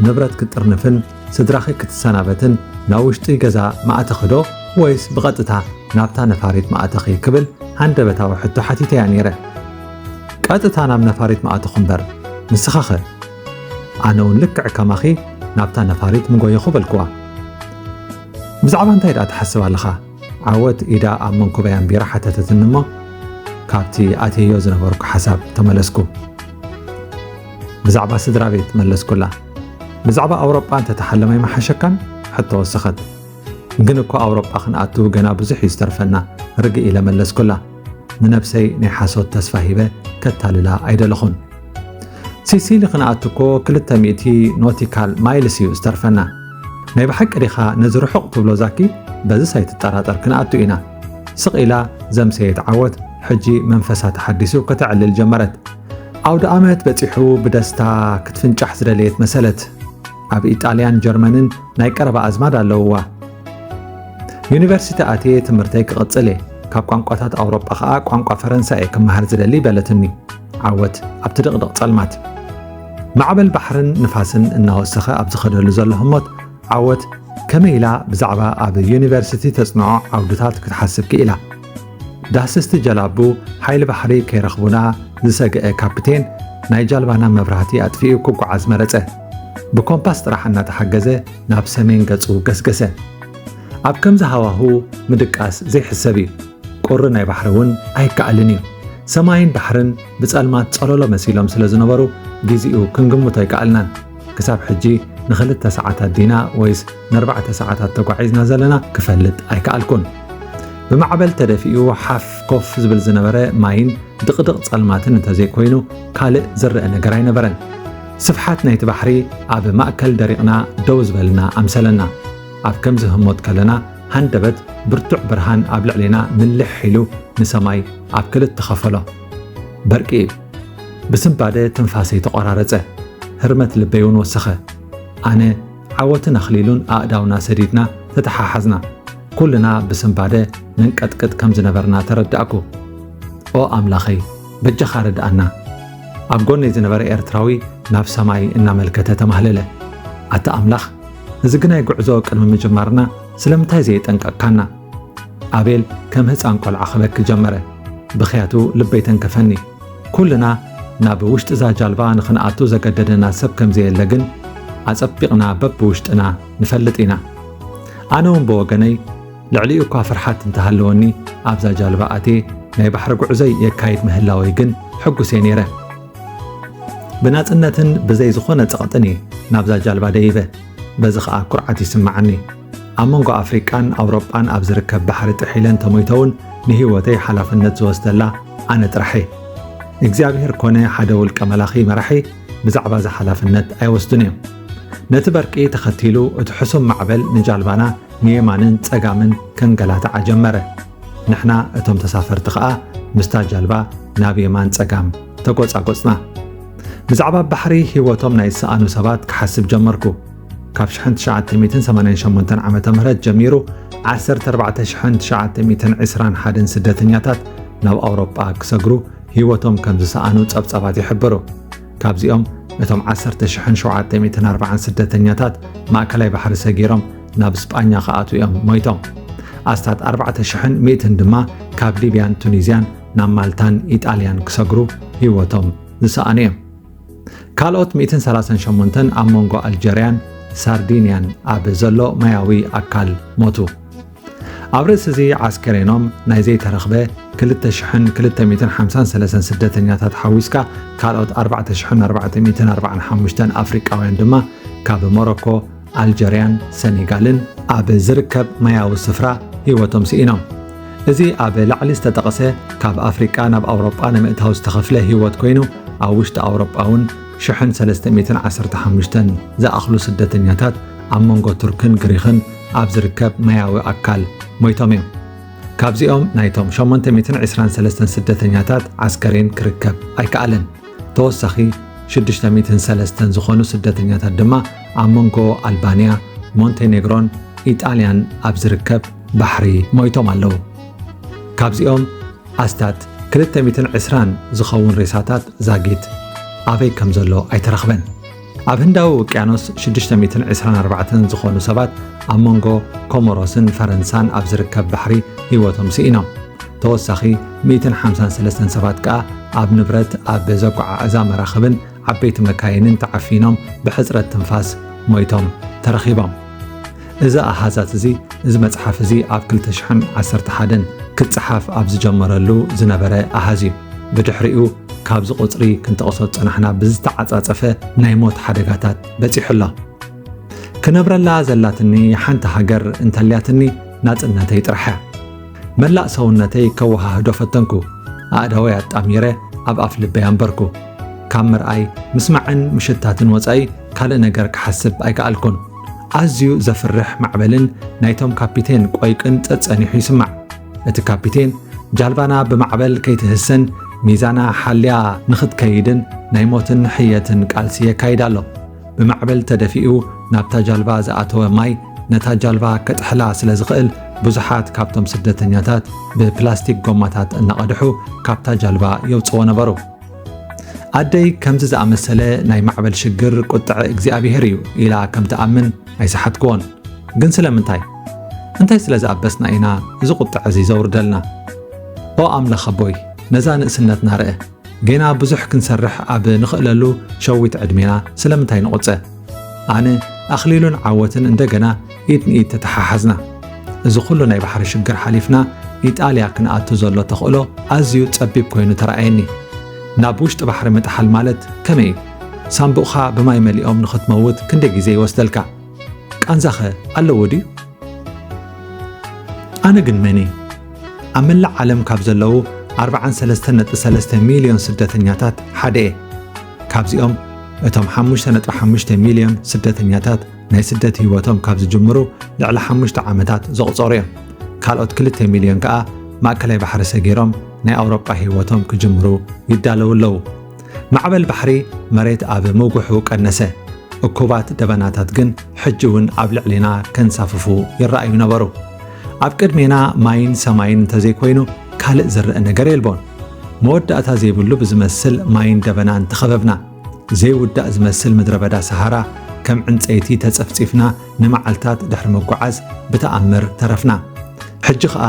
ንብረት ክትጥርንፍን ስድራኺ ክትሰናበትን ናብ ውሽጢ ገዛ ምኣተኺ ዶ ወይስ ብቐጥታ ናብታ ነፋሪት ምኣተኺ ክብል ሃንደበታዊ ሕቶ ሓቲተያ ነይረ። ቀጥታ ናብ ነፋሪት ምኣተኹ እምበር፣ ንስኻኸ? ኣነ እውን ልክዕ ከማኺ ናብታ ነፋሪት ምጎየኹ በልክዋ። ብዛዕባ እንታይ ደኣ ትሓስብ ኣለኻ? ዓወት ኢዳ ኣብ መንኩበይ ኣንቢራ ሓተተትኒ እሞ፣ ካብቲ ኣትየዮ ዝነበርኩ ሓሳብ ተመለስኩ። ብዛዕባ ስድራ ቤት መለስኩላ። ብዛዕባ ኣውሮጳ እንተተሓለመ ኣይምሓሸካን? ሕቶ ወሰኸት። ግን እኮ ኣውሮጳ ክንኣቱ ገና ብዙሕ እዩ ዝተርፈና፣ ርግእ ኢለ መለስኩላ። ንነብሰይ ናይ ሓሶት ተስፋ ሂበ ከታልላ ኣይደለኹን። ሲሲሊ ክንኣቱ እኮ ክልተ ሚእቲ ኖቲካል ማይልስ እዩ ዝተርፈና። ናይ ብሓቂ ዲኻ ነዚ ርሑቕ ትብሎ ዛኪ? በዝስ ኣይትጠራጠር፣ ክንኣቱ ኢና። ስቕ ኢላ ዘምሰየት ዓወት፣ ሕጂ መንፈሳ ተሓዲሱ ከተዕልል ጀመረት። ኣውደ ኣመት በጺሑ ብደስታ ክትፍንጫሕ ዝደለየት መሰለት። ኣብ ኢጣልያን ጀርመንን ናይ ቀረባ ኣዝማድ ኣለውዋ። ዩኒቨርሲቲ ኣትየ ትምህርተይ ክቕጽል እየ። ካብ ቋንቋታት ኣውሮጳ ኸኣ ቋንቋ ፈረንሳ እየ ክመሃር ዝደሊ በለትኒ ዓወት ኣብቲ ድቕድቕ ጸልማት። ማዕበል ባሕርን ንፋስን እናወሰኸ ኣብ ዝኸደሉ ዘሎ ህሞት ዓወት ከመይ ኢላ ብዛዕባ ኣብ ዩኒቨርሲቲ ተጽንዖ ዓውድታት ክትሓስብ ክኢላ? ዳህስስቲ ጀላቡ ሓይሊ ባሕሪ ከይረኽቡና ዝሰግአ ካፕቴን ናይ ጃልባና መብራህቲ ኣጥፊኡ ክጓዓዝ መረጸ። ብኮምፓስ ጥራሕ እናተሓገዘ ናብ ሰሜን ገጹ ገስገሰ። ኣብ ከምዚ ሃዋሁ ምድቃስ ዘይሕሰብ እዩ። ቁሪ ናይ ባሕሪ እውን ኣይከኣልን እዩ። ሰማይን ባሕርን ብጸልማት ጸለሎ መሲሎም ስለ ዝነበሩ ግዜኡ ክንግምቶ ኣይከኣልናን። ክሳብ ሕጂ ንኽልተ ሰዓታት ዲና ወይስ ንኣርባዕተ ሰዓታት ተጓዒዝና ዘለና ክፈልጥ ኣይከኣልኩን። ብማዕበል ተደፊኡ ሓፍ ኮፍ ዝብል ዝነበረ ማይን ድቕድቕ ጸልማትን እንተዘይኮይኑ ካልእ ዝረአ ነገር ኣይነበረን። ስፍሓት ናይቲ ባሕሪ ኣብ ማእከል ደሪቕና ደው ዝበልና ኣምሰለና። ኣብ ከምዚ ህሞት ከለና ሃንደበት ብርቱዕ ብርሃን ኣብ ልዕሌና ምልሕ ኢሉ ንሰማይ ኣብ ክልተ ኸፈሎ። በርቂ እዩ። ብስንባደ ትንፋሰይ ተቖራረጸ። ህርመት ልበይ እውን ወሰኸ። ኣነ ዓወትን ኣኽሊሉን ኣእዳውና ሰዲድና ተተሓሓዝና። ኩልና ብስንባደ ነንቀጥቅጥ ከም ዝነበርና ተረዳእኩ። ኦ ኣምላኸይ፣ በጃኻ ርድኣና። ኣብ ጎነይ ዝነበረ ኤርትራዊ ናብ ሰማይ እናመልከተ ተማህለለ። ኣታ ኣምላኽ፣ እዚ ግናይ ጉዕዞ ቅድሚ ምጅማርና ስለምንታይ ዘየጠንቀቕካና? ኣቤል ከም ህጻን ቆልዓ ክበኪ ጀመረ። ብኽያቱ ልበይ ተንከፈኒ። ኩልና ናብ ውሽጢ እዛ ጃልባ ንኽንኣቱ ዘገደደና ሰብ ከም ዘየለ ግን ኣጸቢቕና በብውሽጥና ንፈልጥ ኢና። ኣነ እውን ብወገነይ ልዕሊኡ እኳ ፍርሓት እንተሃለወኒ ኣብዛ ጃልባ ኣትየ ናይ ባሕሪ ጉዕዞይ የካይድ ምህላወይ ግን ሕጉስ እየ ነይረ። ብናጽነትን ብዘይ ዝኾነ ጸቕጥን እየ ናብዛ ጃልባ ደይበ። በዚ ኸኣ ኩርዓት ይስምዓኒ። ኣብ መንጎ ኣፍሪቃን ኣውሮጳን ኣብ ዝርከብ ባሕሪ ጥሒለ እንተሞይተ እውን ንህይወተይ ሓላፍነት ዝወስደላ ኣነ ጥራሕ እየ። እግዚኣብሄር ኮነ ሓደ ውልቀ መላኺ መራሒ ብዛዕባ እዚ ሓላፍነት ኣይወስዱን እዮም። ነቲ በርቂ ተኸቲሉ እቲ ሕሱም ማዕበል ንጃልባና ንየማንን ጸጋምን ከንገላትዓ ጀመረ። ንሕና እቶም ተሳፈርቲ ኸኣ ምስታ ጃልባ ናብ የማን ጸጋም ተጎጻጎጽና። ብዛዕባ ባሕሪ ህይወቶም ናይ ዝሰኣኑ ሰባት ክሓስብ ጀመርኩ። ካብ ሽሕን ትሽዓተ ሚእትን ሰማንያን ሸሞንተን ዓመተ ምህረት ጀሚሩ ዓሰርተ ኣርባዕተ ሽሕን ትሽዓተ ሚእትን ዕስራን ሓደን ስደተኛታት ናብ ኣውሮጳ ክሰግሩ ህይወቶም ከም ዝሰኣኑ ጸብጻባት ይሕብሩ። ካብዚኦም እቶም ዓሰርተ ሽሕን ሸውዓተ ሚእትን ኣርባዓን ስደተኛታት ማእከላይ ባሕሪ ሰጊሮም ናብ ስጳኛ ክኣትዉ እዮም ሞይቶም። ኣስታት ኣርባዕተ ሽሕን ሚእትን ድማ ካብ ሊብያን ቱኒዝያን ናብ ማልታን ኢጣልያን ክሰግሩ ህይወቶም ዝሰኣኑ እዮም። ካልኦት ሚእትን ሰላሳን ሸሞንተን ኣብ መንጎ ኣልጀርያን ሳርዲንያን ኣብ ዘሎ ማያዊ ኣካል ሞቱ። ኣብ ርእሲ እዚ ዓስከሬኖም ናይ ዘይተረኽበ ክልተ ሽሕን ክልተ ሚእትን ሓምሳን ሰለስተን ስደተኛታት ሓዊስካ ካልኦት ኣርባዕተ ሽሕን ኣርባዕተ ሚእትን ኣርባዓን ሓሙሽተን ኣፍሪቃውያን ድማ ካብ ሞሮኮ፣ ኣልጀርያን ሰኔጋልን ኣብ ዝርከብ ማያዊ ስፍራ ህይወቶም ስኢኖም። እዚ ኣብ ላዕሊ ዝተጠቕሰ ካብ ኣፍሪቃ ናብ ኣውሮጳ ንምእታው ዝተኸፍለ ህይወት ኮይኑ፣ ኣብ ውሽጢ ኣውሮጳ እውን ሽሕን ሰለስተ ሚእትን ዓሰርተ ሓሙሽተን ዝኣኽሉ ስደተኛታት ኣብ መንጎ ቱርክን ግሪኽን ኣብ ዝርከብ ማያዊ ኣካል ሞይቶም እዮም። ካብዚኦም ናይቶም ሸሞንተ ሚእትን ዕስራን ሰለስተን ስደተኛታት ዓስከሬን ክርከብ ኣይከኣለን። ተወሳኺ ሽዱሽተ ሚእትን ሰለስተን ዝኾኑ ስደተኛታት ድማ ኣብ መንጎ ኣልባንያ፣ ሞንቴኔግሮን ኢጣልያን ኣብ ዝርከብ ባሕሪ ሞይቶም ኣለዉ። ካብዚኦም ኣስታት ክልተ ሚእትን ዕስራን ዝኸውን ሬሳታት ዛጊት ኣበይ ከም ዘሎ ኣይተረኽበን። ኣብ ህንዳዊ ውቅያኖስ ሽዱሽተ ሚእትን ዕስራን ኣርባዕተን ዝኾኑ ሰባት ኣብ መንጎ ኮሞሮስን ፈረንሳን ኣብ ዝርከብ ባሕሪ ህይወቶም ስኢኖም። ተወሳኺ ሚእትን ሓምሳን ሰለስተን ሰባት ከኣ ኣብ ንብረት ኣብ ዘጓዓዕዛ መራኽብን ዓበይቲ መካይንን ተዓፊኖም ብሕጽረት ትንፋስ ሞይቶም ተረኺቦም። እዚ ኣሃዛት እዚ፣ እዚ መጽሓፍ እዚ ኣብ ክልተ ሽሕን ዓሰርተ ሓደን ክጸሓፍ ኣብ ዝጀመረሉ ዝነበረ ኣሃዝ እዩ። ብድሕሪኡ ካብዚ ቁጽሪ ክንጠቕሶ ዝጸናሕና ብዝተዓጻጸፈ ናይ ሞት ሓደጋታት በጺሑ ኣሎ። ክነብረላ ዘላትኒ ሓንቲ ሃገር እንተልያትኒ ናጽነተይ ጥራሕ እያ። መላእ ሰውነተይ ከወሃህዶ ፈተንኩ። ኣእዳወይ ኣጣሚረ ኣብ ኣፍ ልበይ ኣንበርኩ። ካብ ምርኣይ፣ ምስማዕን ምሽታትን ወጻኢ ካልእ ነገር ክሓስብ ኣይከኣልኩን። ኣዝዩ ዘፍርሕ ማዕበልን ናይቶም ካፒቴን ቆይቅን ጸጸኒሑ ይስማዕ። እቲ ካፒቴን ጃልባና ብማዕበል ከይትህሰን ሚዛና ሓልያ ንኽትከይድን ናይ ሞትን ሕየትን ቃልሲ የካይድ ኣሎ። ብማዕበል ተደፊኡ ናብታ ጃልባ ዝኣተወ ማይ ነታ ጃልባ ከጥሕላ ስለ ዝኽእል ብዙሓት ካብቶም ስደተኛታት ብፕላስቲክ ጎማታት እናቐድሑ ካብታ ጃልባ የውጽዎ ነበሩ። ኣደይ ከምዚ ዝኣመሰለ ናይ ማዕበል ሽግር ቁጥዐ እግዚኣብሔር እዩ ኢላ ከም ትኣምን ኣይሰሓትክዎን። ግን ስለምንታይ? እንታይ ስለ ዝኣበስና ኢና እዚ ቁጥዐ እዚ ዘውርደልና? ኦ ኣምላኽ ኣቦይ፣ ነዛ ንእስነትና ርእ። ጌና ብዙሕ ክንሰርሕ ኣብ ንኽእለሉ ሸዊት ዕድሜና ስለምንታይ ንቑጸ? ኣነ፣ ኣኽሊሉን ዓወትን እንደገና ኢድ ንኢድ ተተሓሓዝና። እዚ ኩሉ ናይ ባሕሪ ሽግር ሓሊፍና ኢጣልያ ክንኣቱ ዘሎ ተኽእሎ ኣዝዩ ጸቢብ ኮይኑ ተራእየኒ። ናብ ውሽጢ ባሕሪ ምጥሓል ማለት ከመይ እዩ? ሳምቡእኻ ብማይ መሊኦም ንኽትመውት ክንደይ ግዜ ይወስደልካ? ቃንዛኸ ኣለዎ ድዩ? ኣነ ግን መን እየ? ኣብ መላእ ዓለም ካብ ዘለዉ ኣርብዓን ሰለስተን ነጥቢ ሰለስተ ሚልዮን ስደተኛታት ሓደ እየ። ካብዚኦም እቶም ሓሙሽተ ነጥቢ ሓሙሽተ ሚልዮን ስደተኛታት ናይ ስደት ህይወቶም ካብ ዝጅምሩ ልዕሊ ሓሙሽተ ዓመታት ዘቑጸሩ እዮም። ካልኦት ክልተ ሚልዮን ከኣ ማእከላይ ባሕሪ ሰጊሮም ናይ ኣውሮጳ ህይወቶም ክጅምሩ ይዳለዉ ኣለዉ። ማዕበል ባሕሪ መሬት ኣብ ምጉሑ ቀነሰ። እኩባት ደበናታት ግን ሕጂ እውን ኣብ ልዕሊና ከንሳፍፉ ይረኣዩ ነበሩ። ኣብ ቅድሜና ማይን ሰማይን እንተዘይኮይኑ ካልእ ዝረአ ነገር የልቦን። መወዳእታ ዘይብሉ ብዝመስል ማይን ደበናን ተኸበብና። ዘይውዳእ ዝመስል ምድረ በዳ ሰሃራ ከም ዕንጸይቲ ተጸፍጺፍና ንመዓልታት ድሕሪ ምጉዓዝ ብተኣምር ተረፍና። ሕጂ ኸኣ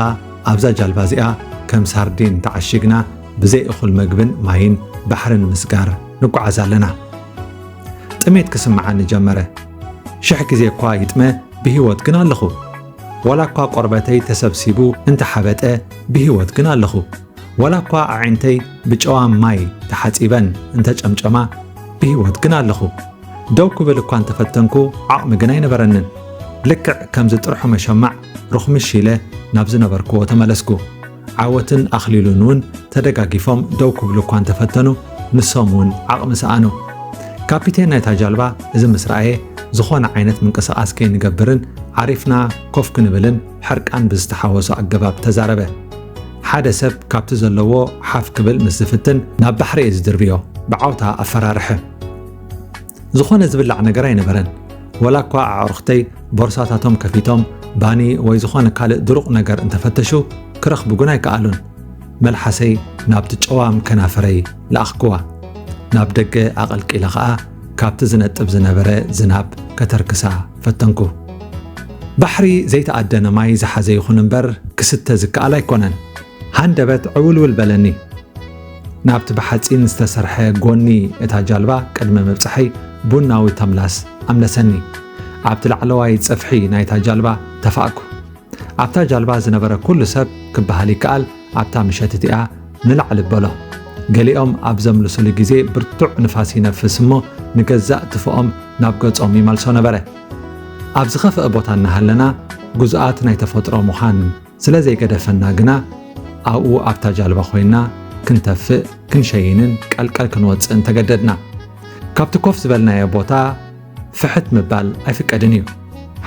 ኣብዛ ጃልባ እዚኣ ከም ሳርዲን ተዓሺግና ብዘይ እኹል መግብን ማይን ባሕርን ምስጋር ንጓዓዝ ኣለና። ጥሜት ክስምዓኒ ጀመረ። ሽሕ ግዜ እኳ ይጥመ፣ ብህይወት ግን ኣለኹ። ዋላ እኳ ቆርበተይ ተሰብሲቡ እንተሓበጠ፣ ብህይወት ግን ኣለኹ። ዋላ እኳ ኣዒንተይ ብጨዋም ማይ ተሓጺበን እንተጨምጨማ፣ ብህይወት ግን ኣለኹ። ደው ክብል እኳ እንተፈተንኩ፣ ዓቕሚ ግን ኣይነበረንን። ልክዕ ከምዚ ጥርሑ መሸማዕ ሩኽምሽ ኢለ ናብ ዝነበርክዎ ተመለስኩ። ዓወትን ኣኽሊሉን እውን ተደጋጊፎም ደው ክብሉ እኳ እንተፈተኑ፣ ንሶም እውን ዓቕሚ ሰኣኑ። ካፒቴን ናይታ ጃልባ እዚ ምስ ረኣየ፣ ዝኾነ ዓይነት ምንቅስቓስ ከይንገብርን ዓሪፍና ኮፍ ክንብልን ሕርቃን ብዝተሓወሶ ኣገባብ ተዛረበ። ሓደ ሰብ ካብቲ ዘለዎ ሓፍ ክብል ምስ ዝፍትን፣ ናብ ባሕሪ እየ ዝድርብዮ፣ ብዓውታ ኣፈራርሐ። ዝኾነ ዝብላዕ ነገር ኣይነበረን። ወላ እኳ ኣዕሩኽተይ ቦርሳታቶም ከፊቶም ባኒ ወይ ዝኾነ ካልእ ድሩቕ ነገር እንተፈተሹ፣ ክረኽቡ ግን ኣይከኣሉን። መልሓሰይ ናብቲ ጨዋም ከናፍረይ ለኣኽክዋ። ናብ ደገ ኣቐልቂለ ኸኣ ካብቲ ዝነጥብ ዝነበረ ዝናብ ከተርክሳ ፈተንኩ። ባሕሪ ዘይተኣደነ ማይ ዝሓዘ ይኹን እምበር ክስተ ዝከኣል ኣይኮነን። ሃንደበት ዕውልውል በለኒ። ናብቲ ብሓጺን ዝተሰርሐ ጎኒ እታ ጃልባ ቅድሚ ምብጻሐይ ቡናዊ ተምላስ ኣምለሰኒ። ኣብቲ ላዕለዋይ ጸፍሒ ናይታ ጃልባ ተፋእኩ። ኣብታ ጃልባ ዝነበረ ኩሉ ሰብ ክበሃል ይከኣል ኣብታ ምሸት እቲኣ ንላዕሊ በሎ። ገሊኦም ኣብ ዘምልሱሉ ግዜ ብርቱዕ ንፋስ ይነፍስ እሞ ንገዛእ ትፍኦም ናብ ገጾም ይመልሶ ነበረ። ኣብ ዝኸፍአ ቦታ እናሃለና ግዙኣት ናይ ተፈጥሮ ምዃን ስለ ዘይገደፈና ግና ኣብኡ ኣብታ ጃልባ ኮይና ክንተፍእ ክንሸይንን ቀልቀል ክንወጽእን ተገደድና። ካብቲ ኮፍ ዝበልናዮ ቦታ ፍሕት ምባል ኣይፍቀድን እዩ።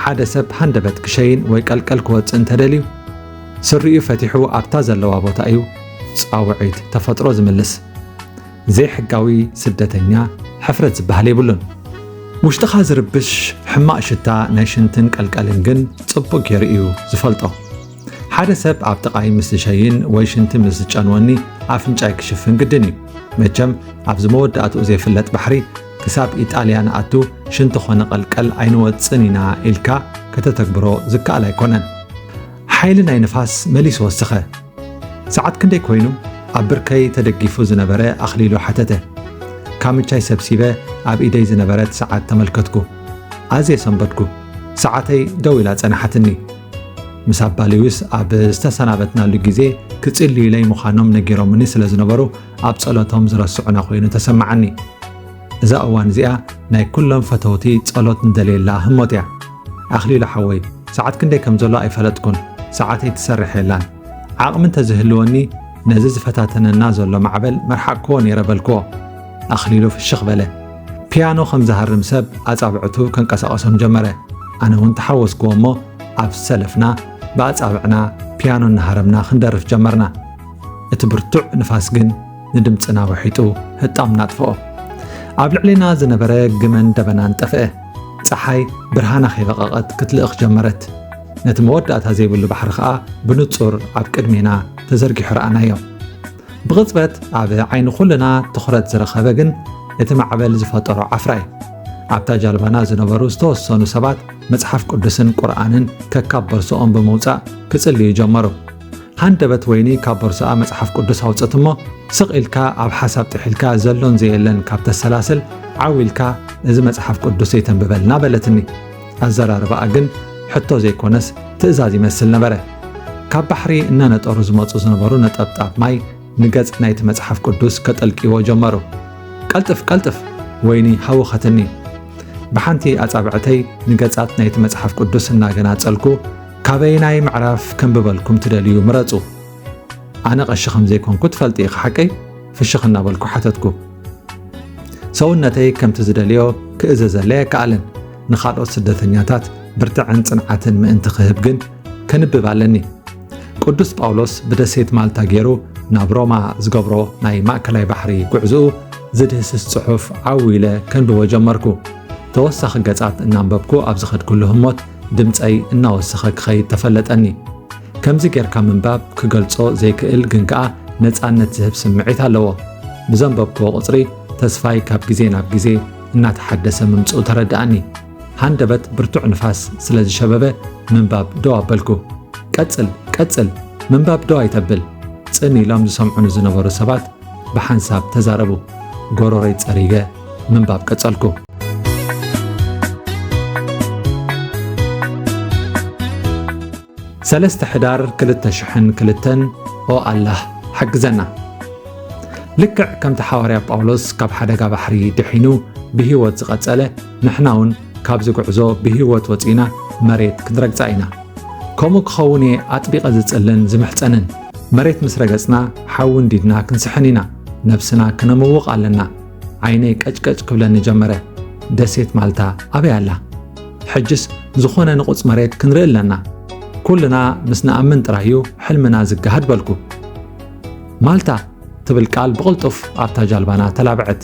ሓደ ሰብ ሃንደበት ክሸይን ወይ ቀልቀል ክወጽእ እንተደልዩ ስሪኡ ፈቲሑ ኣብታ ዘለዋ ቦታ እዩ ጻውዒት ተፈጥሮ ዝምልስ። ዘይሕጋዊ ስደተኛ ሕፍረት ዝበሃል የብሉን። ውሽጥኻ ዝርብሽ ሕማቕ ሽታ ናይ ሽንትን ቀልቀልን ግን ጽቡቕ ገይሩ እዩ ዝፈልጦ። ሓደ ሰብ ኣብ ጥቓይ ምስ ዝሸይን ወይ ሽንቲ ምስ ዝጨንወኒ ኣፍንጫይ ክሽፍን ግድን እዩ። መቸም ኣብዚ መወዳእትኡ ዘይፍለጥ ባሕሪ ክሳብ ኢጣልያ ንኣቱ ሽንቲ ኾነ ቀልቀል ኣይንወጽን ኢና ኢልካ ከተተግብሮ ዝከኣል ኣይኮነን። ሓይሊ ናይ ንፋስ መሊሱ ወሰኸ። ሰዓት ክንደይ ኮይኑ? ኣብ ብርከይ ተደጊፉ ዝነበረ ኣኽሊሉ ሓተተ። ካምቻይ ሰብሲበ ኣብ ኢደይ ዝነበረት ሰዓት ተመልከትኩ። ኣዝየ ሰንበድኩ። ሰዓተይ ደው ኢላ ጸናሓትኒ። ምስ ኣባ ሊዊስ ኣብ ዝተሰናበትናሉ ግዜ ክጽልዩለይ ምዃኖም ነጊሮምኒ ስለ ዝነበሩ ኣብ ጸሎቶም ዝረስዑና ኮይኑ ተሰማዓኒ። እዛ እዋን እዚኣ ናይ ኩሎም ፈተውቲ ጸሎት ንደልየላ ህሞት እያ። ኣኽሊሉ ሓወይ፣ ሰዓት ክንደይ ከም ዘሎ ኣይፈለጥኩን። ሰዓተይ ትሰርሕ የላን። ዓቕሚ እንተዝህልወኒ ነዚ ዝፈታተነና ዘሎ ማዕበል መርሓቕክዎ ነይረ በልክዎ። ኣኽሊሉ ፍሽኽ በለ። ፒያኖ ከም ዝሃርም ሰብ ኣጻብዕቱ ከንቀሳቐሶም ጀመረ። ኣነ እውን ተሓወስክዎ እሞ ኣብ ሰለፍና ብኣጻብዕና ፒያኖ እናሃረምና ክንደርፍ ጀመርና። እቲ ብርቱዕ ንፋስ ግን ንድምጽና ውሒጡ ህጣምና ኣጥፍኦ። ኣብ ልዕሌና ዝነበረ ግመን ደበናን ጠፍአ። ጸሓይ ብርሃና ከይበቐቐት ክትልእኽ ጀመረት። ነቲ መወዳእታ ዘይብሉ ባሕሪ ኸኣ ብንጹር ኣብ ቅድሜና ተዘርጊሑ ረኣናዮ። ብቕጽበት ኣብ ዓይኒ ኩልና ትኹረት ዝረኸበ ግን እቲ ማዕበል ዝፈጠሮ ዓፍራ እዩ። ኣብታ ጃልባና ዝነበሩ ዝተወሰኑ ሰባት መጽሓፍ ቅዱስን ቁርኣንን ከካብ ቦርሶኦም ብምውጻእ ክጽልዩ ጀመሩ። ሃንደበት ወይኒ ካብ ቦርሳኣ መጽሓፍ ቅዱስ ኣውጸት እሞ ስቕ ኢልካ ኣብ ሓሳብ ጥሒልካ ዘሎን ዘየለን ካብ ተሰላስል ዓው ኢልካ እዚ መጽሓፍ ቅዱስ ዘይተንብበልና በለትኒ። ኣዘራርባኣ ግን ሕቶ ዘይኮነስ ትእዛዝ ይመስል ነበረ። ካብ ባሕሪ እናነጠሩ ዝመጹ ዝነበሩ ነጠብጣብ ማይ ንገጽ ናይቲ መጽሓፍ ቅዱስ ከጠልቅይዎ ጀመሩ። ቀልጥፍ ቀልጥፍ! ወይኒ ሃወኸትኒ። ብሓንቲ ኣጻብዕተይ ንገጻት ናይቲ መጽሓፍ ቅዱስ እናገናጸልኩ፣ ካበየናይ ምዕራፍ ከንብበልኩም ትደልዩ ምረጹ። ኣነ ቀሺ ከም ዘይኮንኩ ትፈልጢ ኢኺ ሓቀይ? ፍሽኽ እናበልኩ ሓተትኩ። ሰውነተይ ከምቲ ዝደልዮ ክእዘዘለይ ኣይከኣለን። ንኻልኦት ስደተኛታት ብርትዕን ጽንዓትን ምእንቲ ክህብ ግን ከንብብ ኣለኒ። ቅዱስ ጳውሎስ ብደሴት ማልታ ገይሩ ናብ ሮማ ዝገብሮ ናይ ማእከላይ ባሕሪ ጉዕዝኡ ዝድህስስ ጽሑፍ ዓው ኢለ ከንብቦ ጀመርኩ። ተወሳኺ ገጻት እናንበብኩ ኣብ ዝኸድኩሉ ህሞት ድምጸይ እናወሰኸ ክኸይድ ተፈለጠኒ። ከምዚ ጌርካ ምንባብ ክገልጾ ዘይክእል ግን ከኣ ነጻነት ዝህብ ስምዒት ኣለዎ። ብዘንበብክዎ ቁጽሪ ተስፋይ ካብ ግዜ ናብ ግዜ እናተሓደሰ ምምጽኡ ተረድኣኒ። ሃንደበት ብርቱዕ ንፋስ ስለ ዝሸበበ ምንባብ ደው ኣበልኩ። ቀጽል፣ ቀጽል፣ ምንባብ ደው ኣይተብል፣ ጽን ኢሎም ዝሰምዑኒ ዝነበሩ ሰባት ብሓንሳብ ተዛረቡ። ጎሮሮይ ጸሪገ ምንባብ ቀጸልኩ። ሰለስተ ሕዳር ክልተ ሽሕን ክልተን። ኦ ኣላህ ሓግዘና። ልክዕ ከምቲ ሓዋርያ ጳውሎስ ካብ ሓደጋ ባሕሪ ድሒኑ ብህይወት ዝቐጸለ፣ ንሕና እውን ካብዚ ጉዕዞ ብህይወት ወጺእና መሬት ክንረግጻ ኢና። ከምኡ ክኸውን እየ ኣጥቢቐ ዝጽልን ዝምሕጸንን። መሬት ምስ ረገጽና ሓዊ እንዲድና ክንስሕን ኢና። ነብስና ክነምውቕ ኣለና። ዓይነይ ቀጭቀጭ ክብለኒ ጀመረ። ደሴት ማልታ ኣበይ ኣላ? ሕጅስ ዝኾነ ንቑጽ መሬት ክንርኢ ኣለና። ኩልና ምስ ንኣምን ጥራይ እዩ ሕልምና ዝገሃድ በልኩ። ማልታ ትብል ቃል ብቕልጡፍ ኣብታ ጃልባና ተላብዐት።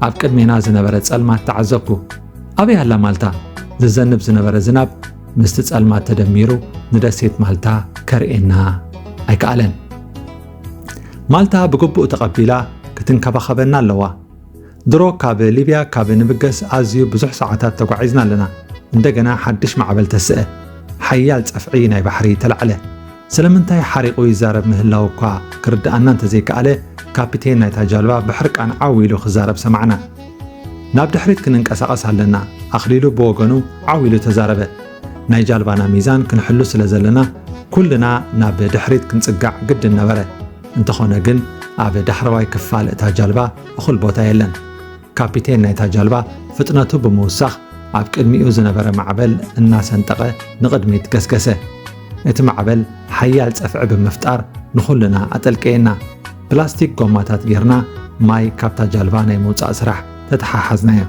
ኣብ ቅድሜና ዝነበረ ጸልማት ተዓዘብኩ። ኣበይ ኣላ ማልታ? ዝዘንብ ዝነበረ ዝናብ ምስቲ ጸልማት ተደሚሩ ንደሴት ማልታ ከርእየና ኣይከኣለን። ማልታ ብግቡእ ተቐቢላ ክትንከባኸበና ኣለዋ። ድሮ ካብ ሊብያ ካብ ንብገስ ኣዝዩ ብዙሕ ሰዓታት ተጓዒዝና ኣለና። እንደገና ሓድሽ ማዕበል ተስአ። ሓያል ጸፍዒ ናይ ባሕሪ ተላዕለ። ስለምንታይ ሓሪቑ ይዛረብ ምህላው እኳ ክርድኣና እንተዘይከኣለ፣ ካፒቴን ናይታ ጃልባ ብሕርቃን ዓው ኢሉ ክዛረብ ሰማዕና። "ናብ ድሕሪት ክንንቀሳቐስ ኣለና" ኣኽሊሉ ብወገኑ ዓው ኢሉ ተዛረበ። ናይ ጃልባና ሚዛን ክንሕሉ ስለ ዘለና፣ ኩልና ናብ ድሕሪት ክንጽጋዕ ግድን ነበረ። እንተኾነ ግን፣ ኣብ ዳሕረዋይ ክፋል እታ ጃልባ እኹል ቦታ የለን። ካፒቴን ናይታ ጃልባ ፍጥነቱ ብምውሳኽ፣ ኣብ ቅድሚኡ ዝነበረ ማዕበል እናሰንጠቐ ንቕድሚት ገስገሰ። እቲ ማዕበል ሓያል ጸፍዒ ብምፍጣር ንኹልና ኣጠልቀየና። ፕላስቲክ ጎማታት ጌርና ማይ ካብታ ጃልባ ናይ ምውጻእ ስራሕ ተተሓሓዝናዮ።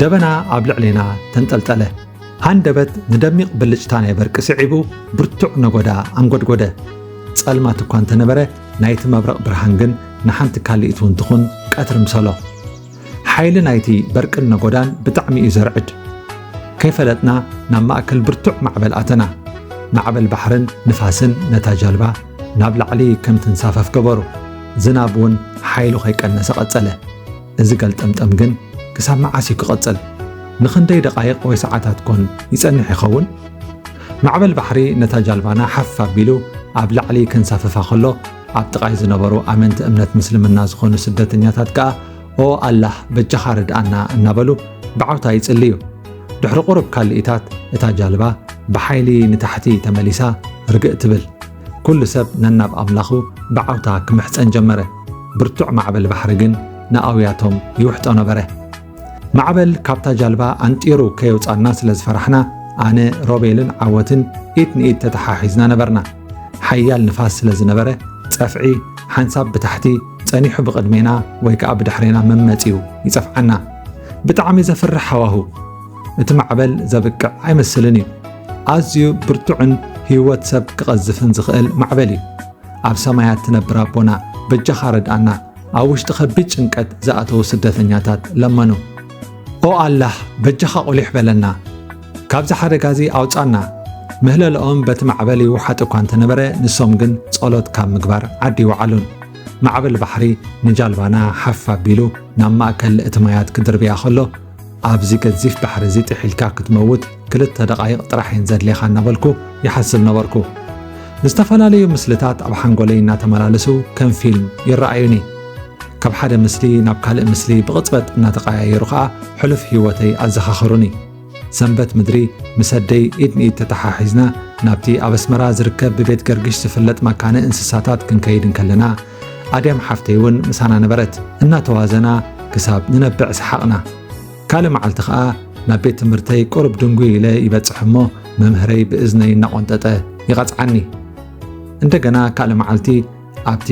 ደበና ኣብ ልዕሌና ተንጠልጠለ። ሃንደበት ንደሚቕ ብልጭታ ናይ በርቂ ስዒቡ ብርቱዕ ነጎዳ ኣንጎድጎደ። ጸልማት እኳ እንተነበረ፣ ናይቲ መብረቕ ብርሃን ግን ንሓንቲ ካልኢት እውን ትኹን ቀትሪ ምሰሎ። ሓይሊ ናይቲ በርቅን ነጎዳን ብጣዕሚ እዩ ዘርዕድ። ከይፈለጥና ናብ ማእከል ብርቱዕ ማዕበል ኣተና። ማዕበል ባሕርን ንፋስን ነታ ጃልባ ናብ ላዕሊ ከም ትንሳፈፍ ገበሩ። ዝናብ እውን ሓይሉ ከይቀነሰ ቀጸለ። እዚ ገልጠምጠም ግን ክሳብ መዓስ እዩ ክቐጽል? ንኽንደይ ደቓይቕ ወይ ሰዓታት ኮን ይጸንሕ ይኸውን? ማዕበል ባሕሪ ነታ ጃልባና ሓፍ ኣቢሉ ኣብ ላዕሊ ከንሳፍፋ ከሎ፣ ኣብ ጥቓይ ዝነበሩ ኣመንቲ እምነት ምስልምና ዝኾኑ ስደተኛታት ከኣ፣ "ኦ ኣላህ፣ በጃኻ ርድኣና" እናበሉ ብዓውታ ይጽልዩ። ድሕሪ ቁሩብ ካልኢታት፣ እታ ጃልባ ብሓይሊ ንታሕቲ ተመሊሳ ርግእ ትብል። ኩሉ ሰብ ነናብ ኣምላኹ ብዓውታ ክምሕጸን ጀመረ። ብርቱዕ ማዕበል ባሕሪ ግን ንኣውያቶም ይውሕጦ ነበረ። ማዕበል ካብታ ጃልባ ኣንጢሩ ከየውጻና ስለ ዝፈራሕና፣ ኣነ፣ ሮቤልን ዓወትን ኢድ ንኢድ ተተሓሒዝና ነበርና። ሓያል ንፋስ ስለ ዝነበረ፣ ጸፍዒ ሓንሳብ ብታሕቲ ጸኒሑ ብቕድሜና ወይ ከኣ ብድሕሬና መመጺኡ ይጸፍዓና። ብጣዕሚ ዘፍርሕ ሃዋሁ። እቲ ማዕበል ዘብቅዕ ኣይመስልን እዩ። ኣዝዩ ብርቱዕን ህይወት ሰብ ክቐዝፍን ዝኽእል ማዕበል እዩ። ኣብ ሰማያት ትነብር ኣቦና፣ በጃኻ ርድኣና፣ ኣብ ውሽጢ ከቢድ ጭንቀት ዝኣተዉ ስደተኛታት ለመኑ። "ኦ ኣላህ፣ በጃኻ ቁሊሕ በለና፣ ካብዚ ሓደጋ እዚ ኣውጻና!" ምህለልኦም በቲ ማዕበል ይውሓጥ እኳ እንተነበረ፣ ንሶም ግን ጸሎት ካብ ምግባር ዓዲ ይወዓሉን። ማዕበል ባሕሪ ንጃልባና ሓፍ ኣቢሉ ናብ ማእከል እቲ ማያት ክድርብያ ከሎ፣ "ኣብዚ ገዚፍ ባሕሪ እዚ ጥሒልካ ክትመውት ክልተ ደቓይቕ ጥራሕ እየን ዘድልየኻ" እናበልኩ ይሓስብ ነበርኩ። ዝተፈላለዩ ምስልታት ኣብ ሓንጎለይ እናተመላለሱ ከም ፊልም ይረኣዩኒ። ካብ ሓደ ምስሊ ናብ ካልእ ምስሊ ብቕጽበት እናተቐያየሩ ኸኣ ሕሉፍ ህይወተይ ኣዘኻኸሩኒ። ሰንበት ምድሪ ምስ ኣደይ ኢድ ንኢድ ተተሓሒዝና ናብቲ ኣብ ኣስመራ ዝርከብ ብቤት ገርግሽ ዝፍለጥ መካነ እንስሳታት ክንከይድ እንከለና፣ ኣድያም ሓፍተይ እውን ምሳና ነበረት። እናተዋዘና ክሳብ ንነብዕ ሰሓቕና። ካልእ መዓልቲ ኸኣ ናብ ቤት ትምህርተይ ቁሩብ ድንጉይ ኢለ ይበጽሕ እሞ፣ መምህረይ ብእዝነይ እናቖንጠጠ ይቐጽዓኒ። እንደገና ካልእ መዓልቲ ኣብቲ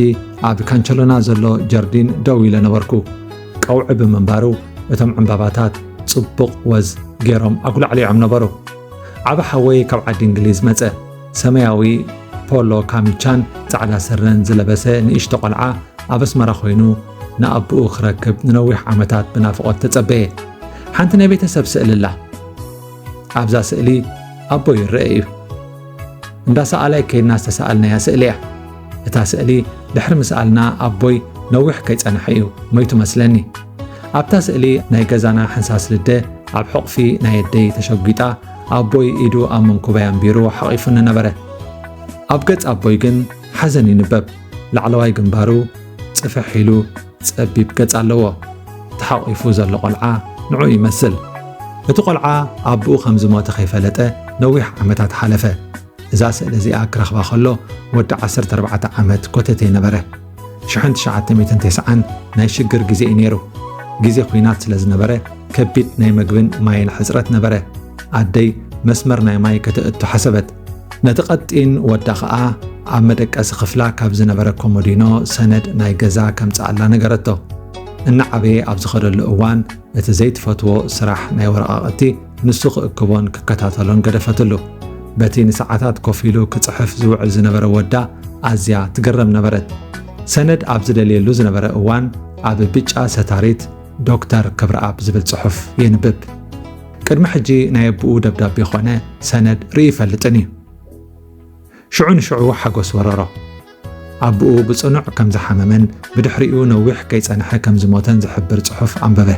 ኣብ ካንቸሎና ዘሎ ጀርዲን ደው ኢለ ነበርኩ። ቀውዒ ብምንባሩ፣ እቶም ዕምባባታት ጽቡቕ ወዝ ገይሮም ኣጉላዕሊዖም ነበሩ። ዓቢ ሓወይ ካብ ዓዲ እንግሊዝ መጸ። ሰማያዊ ፖሎ ካሚቻን ጻዕዳ ስረን ዝለበሰ ንእሽቶ ቆልዓ ኣብ ኣስመራ ኮይኑ ንኣቦኡ ክረክብ ንነዊሕ ዓመታት ብናፍቖት ተጸበየ። ሓንቲ ናይ ቤተሰብ ስእሊ ኣላ። ኣብዛ ስእሊ ኣቦይ ይረአ እዩ። እንዳ ሰኣላይ ከይድና ዝተሰኣልናያ ስእሊ እያ። እታ ስእሊ ድሕሪ ምስኣልና ኣቦይ ነዊሕ ከይጸንሐ እዩ ሞይቱ መስለኒ። ኣብታ ስእሊ ናይ ገዛና ሕንሳስ ልደ ኣብ ሕቑፊ ናይ ኣደይ ተሸጒጣ፣ ኣቦይ ኢዱ ኣብ መንኩበይ ኣንቢሩ ሓቒፉኒ ነበረ። ኣብ ገጽ ኣቦይ ግን ሓዘን ይንበብ። ላዕለዋይ ግንባሩ ጽፍሕ ኢሉ ጸቢብ ገጽ ኣለዎ። ተሓቒፉ ዘሎ ቆልዓ ንዕኡ ይመስል። እቲ ቆልዓ ኣቦኡ ከም ዝሞተ ከይፈለጠ ነዊሕ ዓመታት ሓለፈ። እዛ ስእሊ እዚኣ ክረኽባ ከሎ ወዲ ዓሰርተ ኣርባዕተ ዓመት ኮተቴ ነበረ። ሽሕን ትሽዓተ ሚእትን ተስዓን ናይ ሽግር ግዜ እዩ ነይሩ። ግዜ ኲናት ስለ ዝነበረ ከቢድ ናይ መግብን ማይን ሕጽረት ነበረ። ኣደይ መስመር ናይ ማይ ከተእቱ ሓሰበት። ነቲ ቀጢን ወዳ ኸኣ ኣብ መደቀሲ ክፍላ ካብ ዝነበረ ኮሞዲኖ ሰነድ ናይ ገዛ ከምጽኣላ ነገረቶ። እናዓበየ ኣብ ዝኸደሉ እዋን እቲ ዘይትፈትዎ ስራሕ ናይ ወረቓቕቲ ንሱ ክእክቦን ክከታተሎን ገደፈትሉ። በቲ ንሰዓታት ኮፍ ኢሉ ክጽሕፍ ዝውዕል ዝነበረ ወዳ ኣዝያ ትግረም ነበረት። ሰነድ ኣብ ዝደልየሉ ዝነበረ እዋን ኣብ ብጫ ሰታሪት ዶክተር ክብረኣብ ዝብል ጽሑፍ የንብብ። ቅድሚ ሕጂ ናይ ኣቦኡ ደብዳቤ ኾነ ሰነድ ርኢ ይፈልጥን እዩ። ሽዑ ንሽዑ ሓጎስ ወረሮ። ኣቦኡ ብጽኑዕ ከም ዝሓመመን ብድሕሪኡ ነዊሕ ከይጸንሐ ከም ዝሞተን ዝሕብር ጽሑፍ ኣንበበ።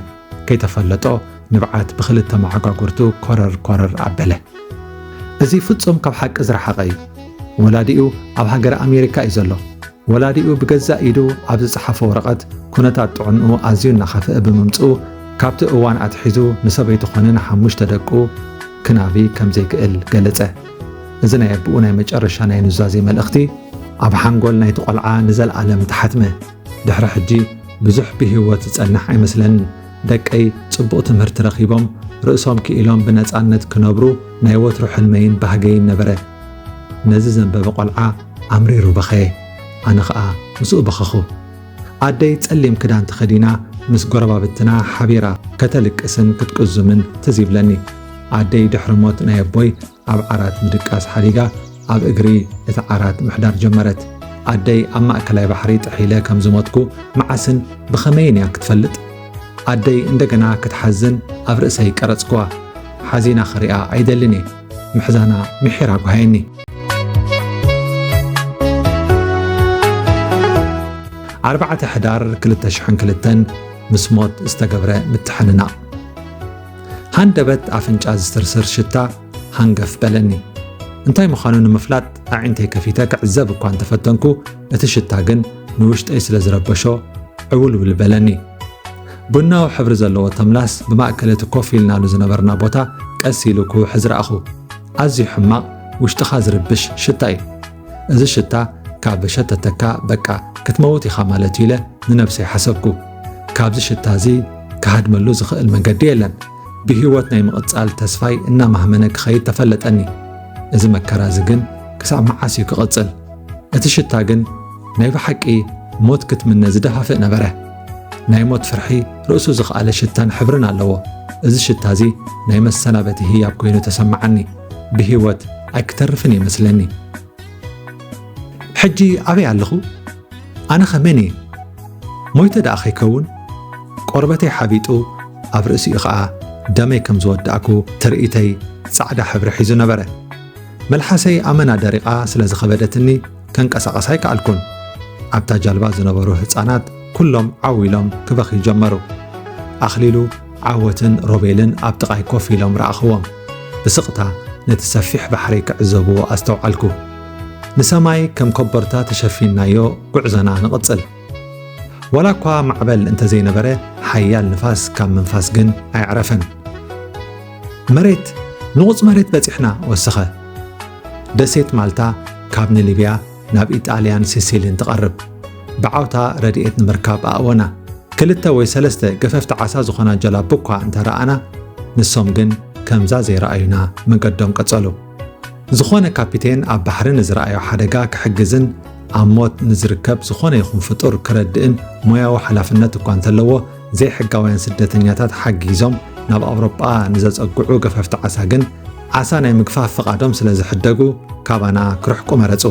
ከይተፈለጦ ንብዓት ብኽልተ መዓጓጉርቱ ኮረር ኮረር ኣበለ። እዚ ፍጹም ካብ ሓቂ ዝረሓቐ እዩ። ወላዲኡ ኣብ ሃገረ ኣሜሪካ እዩ ዘሎ። ወላዲኡ ብገዛእ ኢዱ ኣብ ዝጸሓፎ ወረቐት፣ ኩነታት ጥዕንኡ ኣዝዩ እናኸፍአ ብምምጽኡ፣ ካብቲ እዋን ኣትሒዙ ንሰበይቱ ኾነ ንሓሙሽተ ደቁ ክናቢ ከም ዘይክእል ገለጸ። እዚ ናይ ኣቦኡ ናይ መጨረሻ ናይ ኑዛዜ መልእኽቲ፣ ኣብ ሓንጎል ናይቲ ቖልዓ ንዘለኣለም ተሓትመ። ድሕሪ ሕጂ ብዙሕ ብህይወት ዝጸንሕ ኣይመስለንን። ደቀይ ጽቡቕ ትምህርቲ ረኺቦም፣ ርእሶም ክኢሎም ብነጻነት ክነብሩ ናይ ወትሩ ሕልመይን ባህገይን ነበረ። ነዚ ዘንበበ ቖልዓ ኣምሪሩ በኸየ። ኣነ ኸኣ ምስኡ በኸኹ። ኣደይ ጸሊም ክዳን ተኸዲና ምስ ጎረባብትና ሓቢራ ከተልቅስን ክትቅዙምን ትዝ ይብለኒ። ኣደይ ድሕሪ ሞት ናይ ኣቦይ ኣብ ዓራት ምድቃስ ሓዲጋ ኣብ እግሪ እቲ ዓራት ምሕዳር ጀመረት። ኣደይ ኣብ ማእከላይ ባሕሪ ጥሒለ ከም ዝሞትኩ መዓስን ብኸመይን እያ ክትፈልጥ? ኣደይ እንደገና ክትሓዝን ኣብ ርእሰይ ቀረጽክዋ። ሓዚና ክሪኣ ኣይደልን እየ። ምሕዛና ምሒር ኣጉሃየኒ። ኣርባዕተ ሕዳር ክልተ ሽሕን ክልተን ምስ ሞት ዝተገብረ ምትሕንናቕ። ሃንደበት ኣፍንጫ ዝስርስር ሽታ ሃንገፍ በለኒ። እንታይ ምዃኑ ንምፍላጥ ኣዒንተይ ከፊተ ክዕዘብ እኳ እንተፈተንኩ፣ እቲ ሽታ ግን ንውሽጠይ ስለ ዝረበሾ ዕውልውል በለኒ። ቡናዊ ሕብሪ ዘለዎ ተምላስ ብማእከል እቲ ኮፍ ኢልናሉ ዝነበርና ቦታ ቀስ ኢሉ ክውሕዝ ረኣኹ። ኣዝዩ ሕማቕ፣ ውሽጥኻ ዝርብሽ ሽታ እዩ። እዚ ሽታ ካብ ሸተተካ በቃ ክትመውት ኢኻ ማለት እዩ ኢለ ንነብሰይ ሓሰብኩ። ካብዚ ሽታ እዚ ክሃድመሉ ዝኽእል መገዲ የለን። ብህይወት ናይ ምቕጻል ተስፋይ እናማህመነ ክኸይድ ተፈለጠኒ። እዚ መከራ እዚ ግን ክሳብ መዓስ እዩ ክቕጽል? እቲ ሽታ ግን ናይ ብሓቂ ሞት ክትምነ ዝደፋፍእ ነበረ። ናይ ሞት ፍርሒ ርእሱ ዝኸኣለ ሽታን ሕብርን ኣለዎ። እዚ ሽታ እዚ ናይ መሰናበቲ ህያብ ኮይኑ ተሰማዓኒ። ብህይወት ኣይክተርፍን ይመስለኒ። ሕጂ ኣበይ ኣለኹ? ኣነኸ መን እየ? ሞይተ ደኣ ከይከውን? ቆርበተይ ሓቢጡ፣ ኣብ ርእሲኡ ኸኣ ደመይ ከም ዝወዳእኩ ትርኢተይ ጻዕዳ ሕብሪ ሒዙ ነበረ። መልሓሰይ ኣመና ደሪቓ ስለ ዝኸበደትኒ፣ ከንቀሳቐስ ኣይከኣልኩን። ኣብታ ጃልባ ዝነበሩ ህጻናት ኩሎም ዓው ኢሎም ክበኽዩ ጀመሩ። ኣኽሊሉ፣ ዓወትን ሮቤልን ኣብ ጥቓይ ኮፍ ኢሎም ረኣኽዎም። ብስቕታ ነቲ ሰፊሕ ባሕሪ ክዕዘብዎ ኣስተውዓልኩ። ንሰማይ ከም ኮቦርታ ተሸፊንናዮ ጉዕዞና ንቕጽል። ዋላ እኳ ማዕበል እንተዘይነበረ፣ ሓያል ንፋስ ካብ ምንፋስ ግን ኣየዕረፈን። መሬት፣ ንቑጽ መሬት በጺሕና፣ ወሰኸ። ደሴት ማልታ ካብ ንሊብያ ናብ ኢጣልያን ሲሲሊን ትቐርብ። ብዓውታ ረድኤት ንምርካብ ኣእወና። ክልተ ወይ ሰለስተ ገፈፍቲ ዓሳ ዝኾና ጀላቡ እኳ እንተ ረኣና፣ ንሶም ግን ከምዛ ዘይረኣዩና መገዶም ቀጸሉ። ዝኾነ ካፒቴን ኣብ ባሕሪ ንዝረኣዮ ሓደጋ ክሕግዝን ኣብ ሞት ንዝርከብ ዝኾነ ይኹን ፍጡር ክረድእን ሞያዊ ሓላፍነት እኳ እንተለዎ፣ ዘይሕጋውያን ስደተኛታት ሓጊዞም ናብ ኣውሮጳ ንዘጸግዑ ገፈፍቲ ዓሳ ግን፣ ዓሳ ናይ ምግፋፍ ፍቓዶም ስለ ዝሕደጉ፣ ካባና ክርሕቁ መረጹ።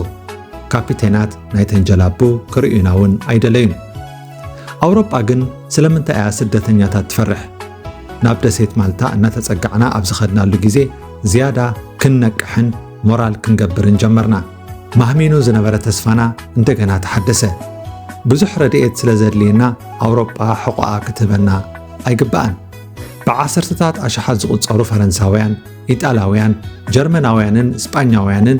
ካፒቴናት ናይተን ጀላቡ ክርእዩና እውን ኣይደለዩን። ኣውሮጳ ግን ስለምንታይ እያ ስደተኛታት ትፈርሕ? ናብ ደሴት ማልታ እናተጸጋዕና ኣብ ዝኸድናሉ ግዜ፣ ዝያዳ ክንነቅሕን ሞራል ክንገብርን ጀመርና። ማህሚኑ ዝነበረ ተስፋና እንደገና ተሓደሰ። ብዙሕ ረድኤት ስለ ዘድልየና፣ ኣውሮጳ ሕቖኣ ክትህበና ኣይግባኣን። ብዓሰርተታት ኣሽሓት ዝቑጸሩ ፈረንሳውያን፣ ኢጣላውያን፣ ጀርመናውያንን ስጳኛውያንን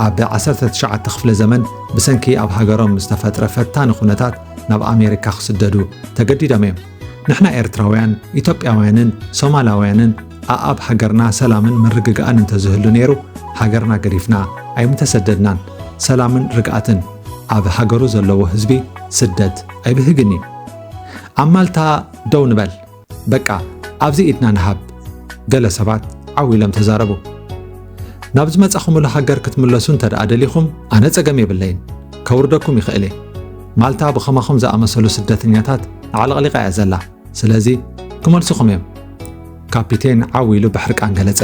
ኣብ ዓሰርተ ትሽዓተ ክፍለ ዘመን ብሰንኪ ኣብ ሃገሮም ዝተፈጥረ ፈታኒ ኩነታት ናብ ኣሜሪካ ክስደዱ ተገዲዶም እዮም። ንሕና ኤርትራውያን፣ ኢትዮጵያውያንን ሶማላውያንን ኣኣብ ሃገርና ሰላምን ምርግጋእን እንተዝህሉ ነይሩ፣ ሃገርና ገዲፍና ኣይምተሰደድናን። ሰላምን ርግኣትን ኣብ ሃገሩ ዘለዎ ህዝቢ ስደት ኣይብህግን እዩ። ኣብ ማልታ ደው ንበል። በቃ፣ ኣብዚ ኢድና ንሃብ። ገለ ሰባት ዓው ኢሎም ተዛረቡ። ናብ ዝመጻኹምሉ ሃገር ክትምለሱ እንተ ደኣ ደሊኹም፣ ኣነ ጸገም የብለይን። ከውርደኩም ይኽእል እየ። ማልታ ብኸማኹም ዝኣመሰሉ ስደተኛታት ኣዕለቕሊቓ እያ ዘላ። ስለዚ፣ ክመልሱኹም እዮም። ካፒቴን ዓው ኢሉ ብሕርቃን ገለጸ።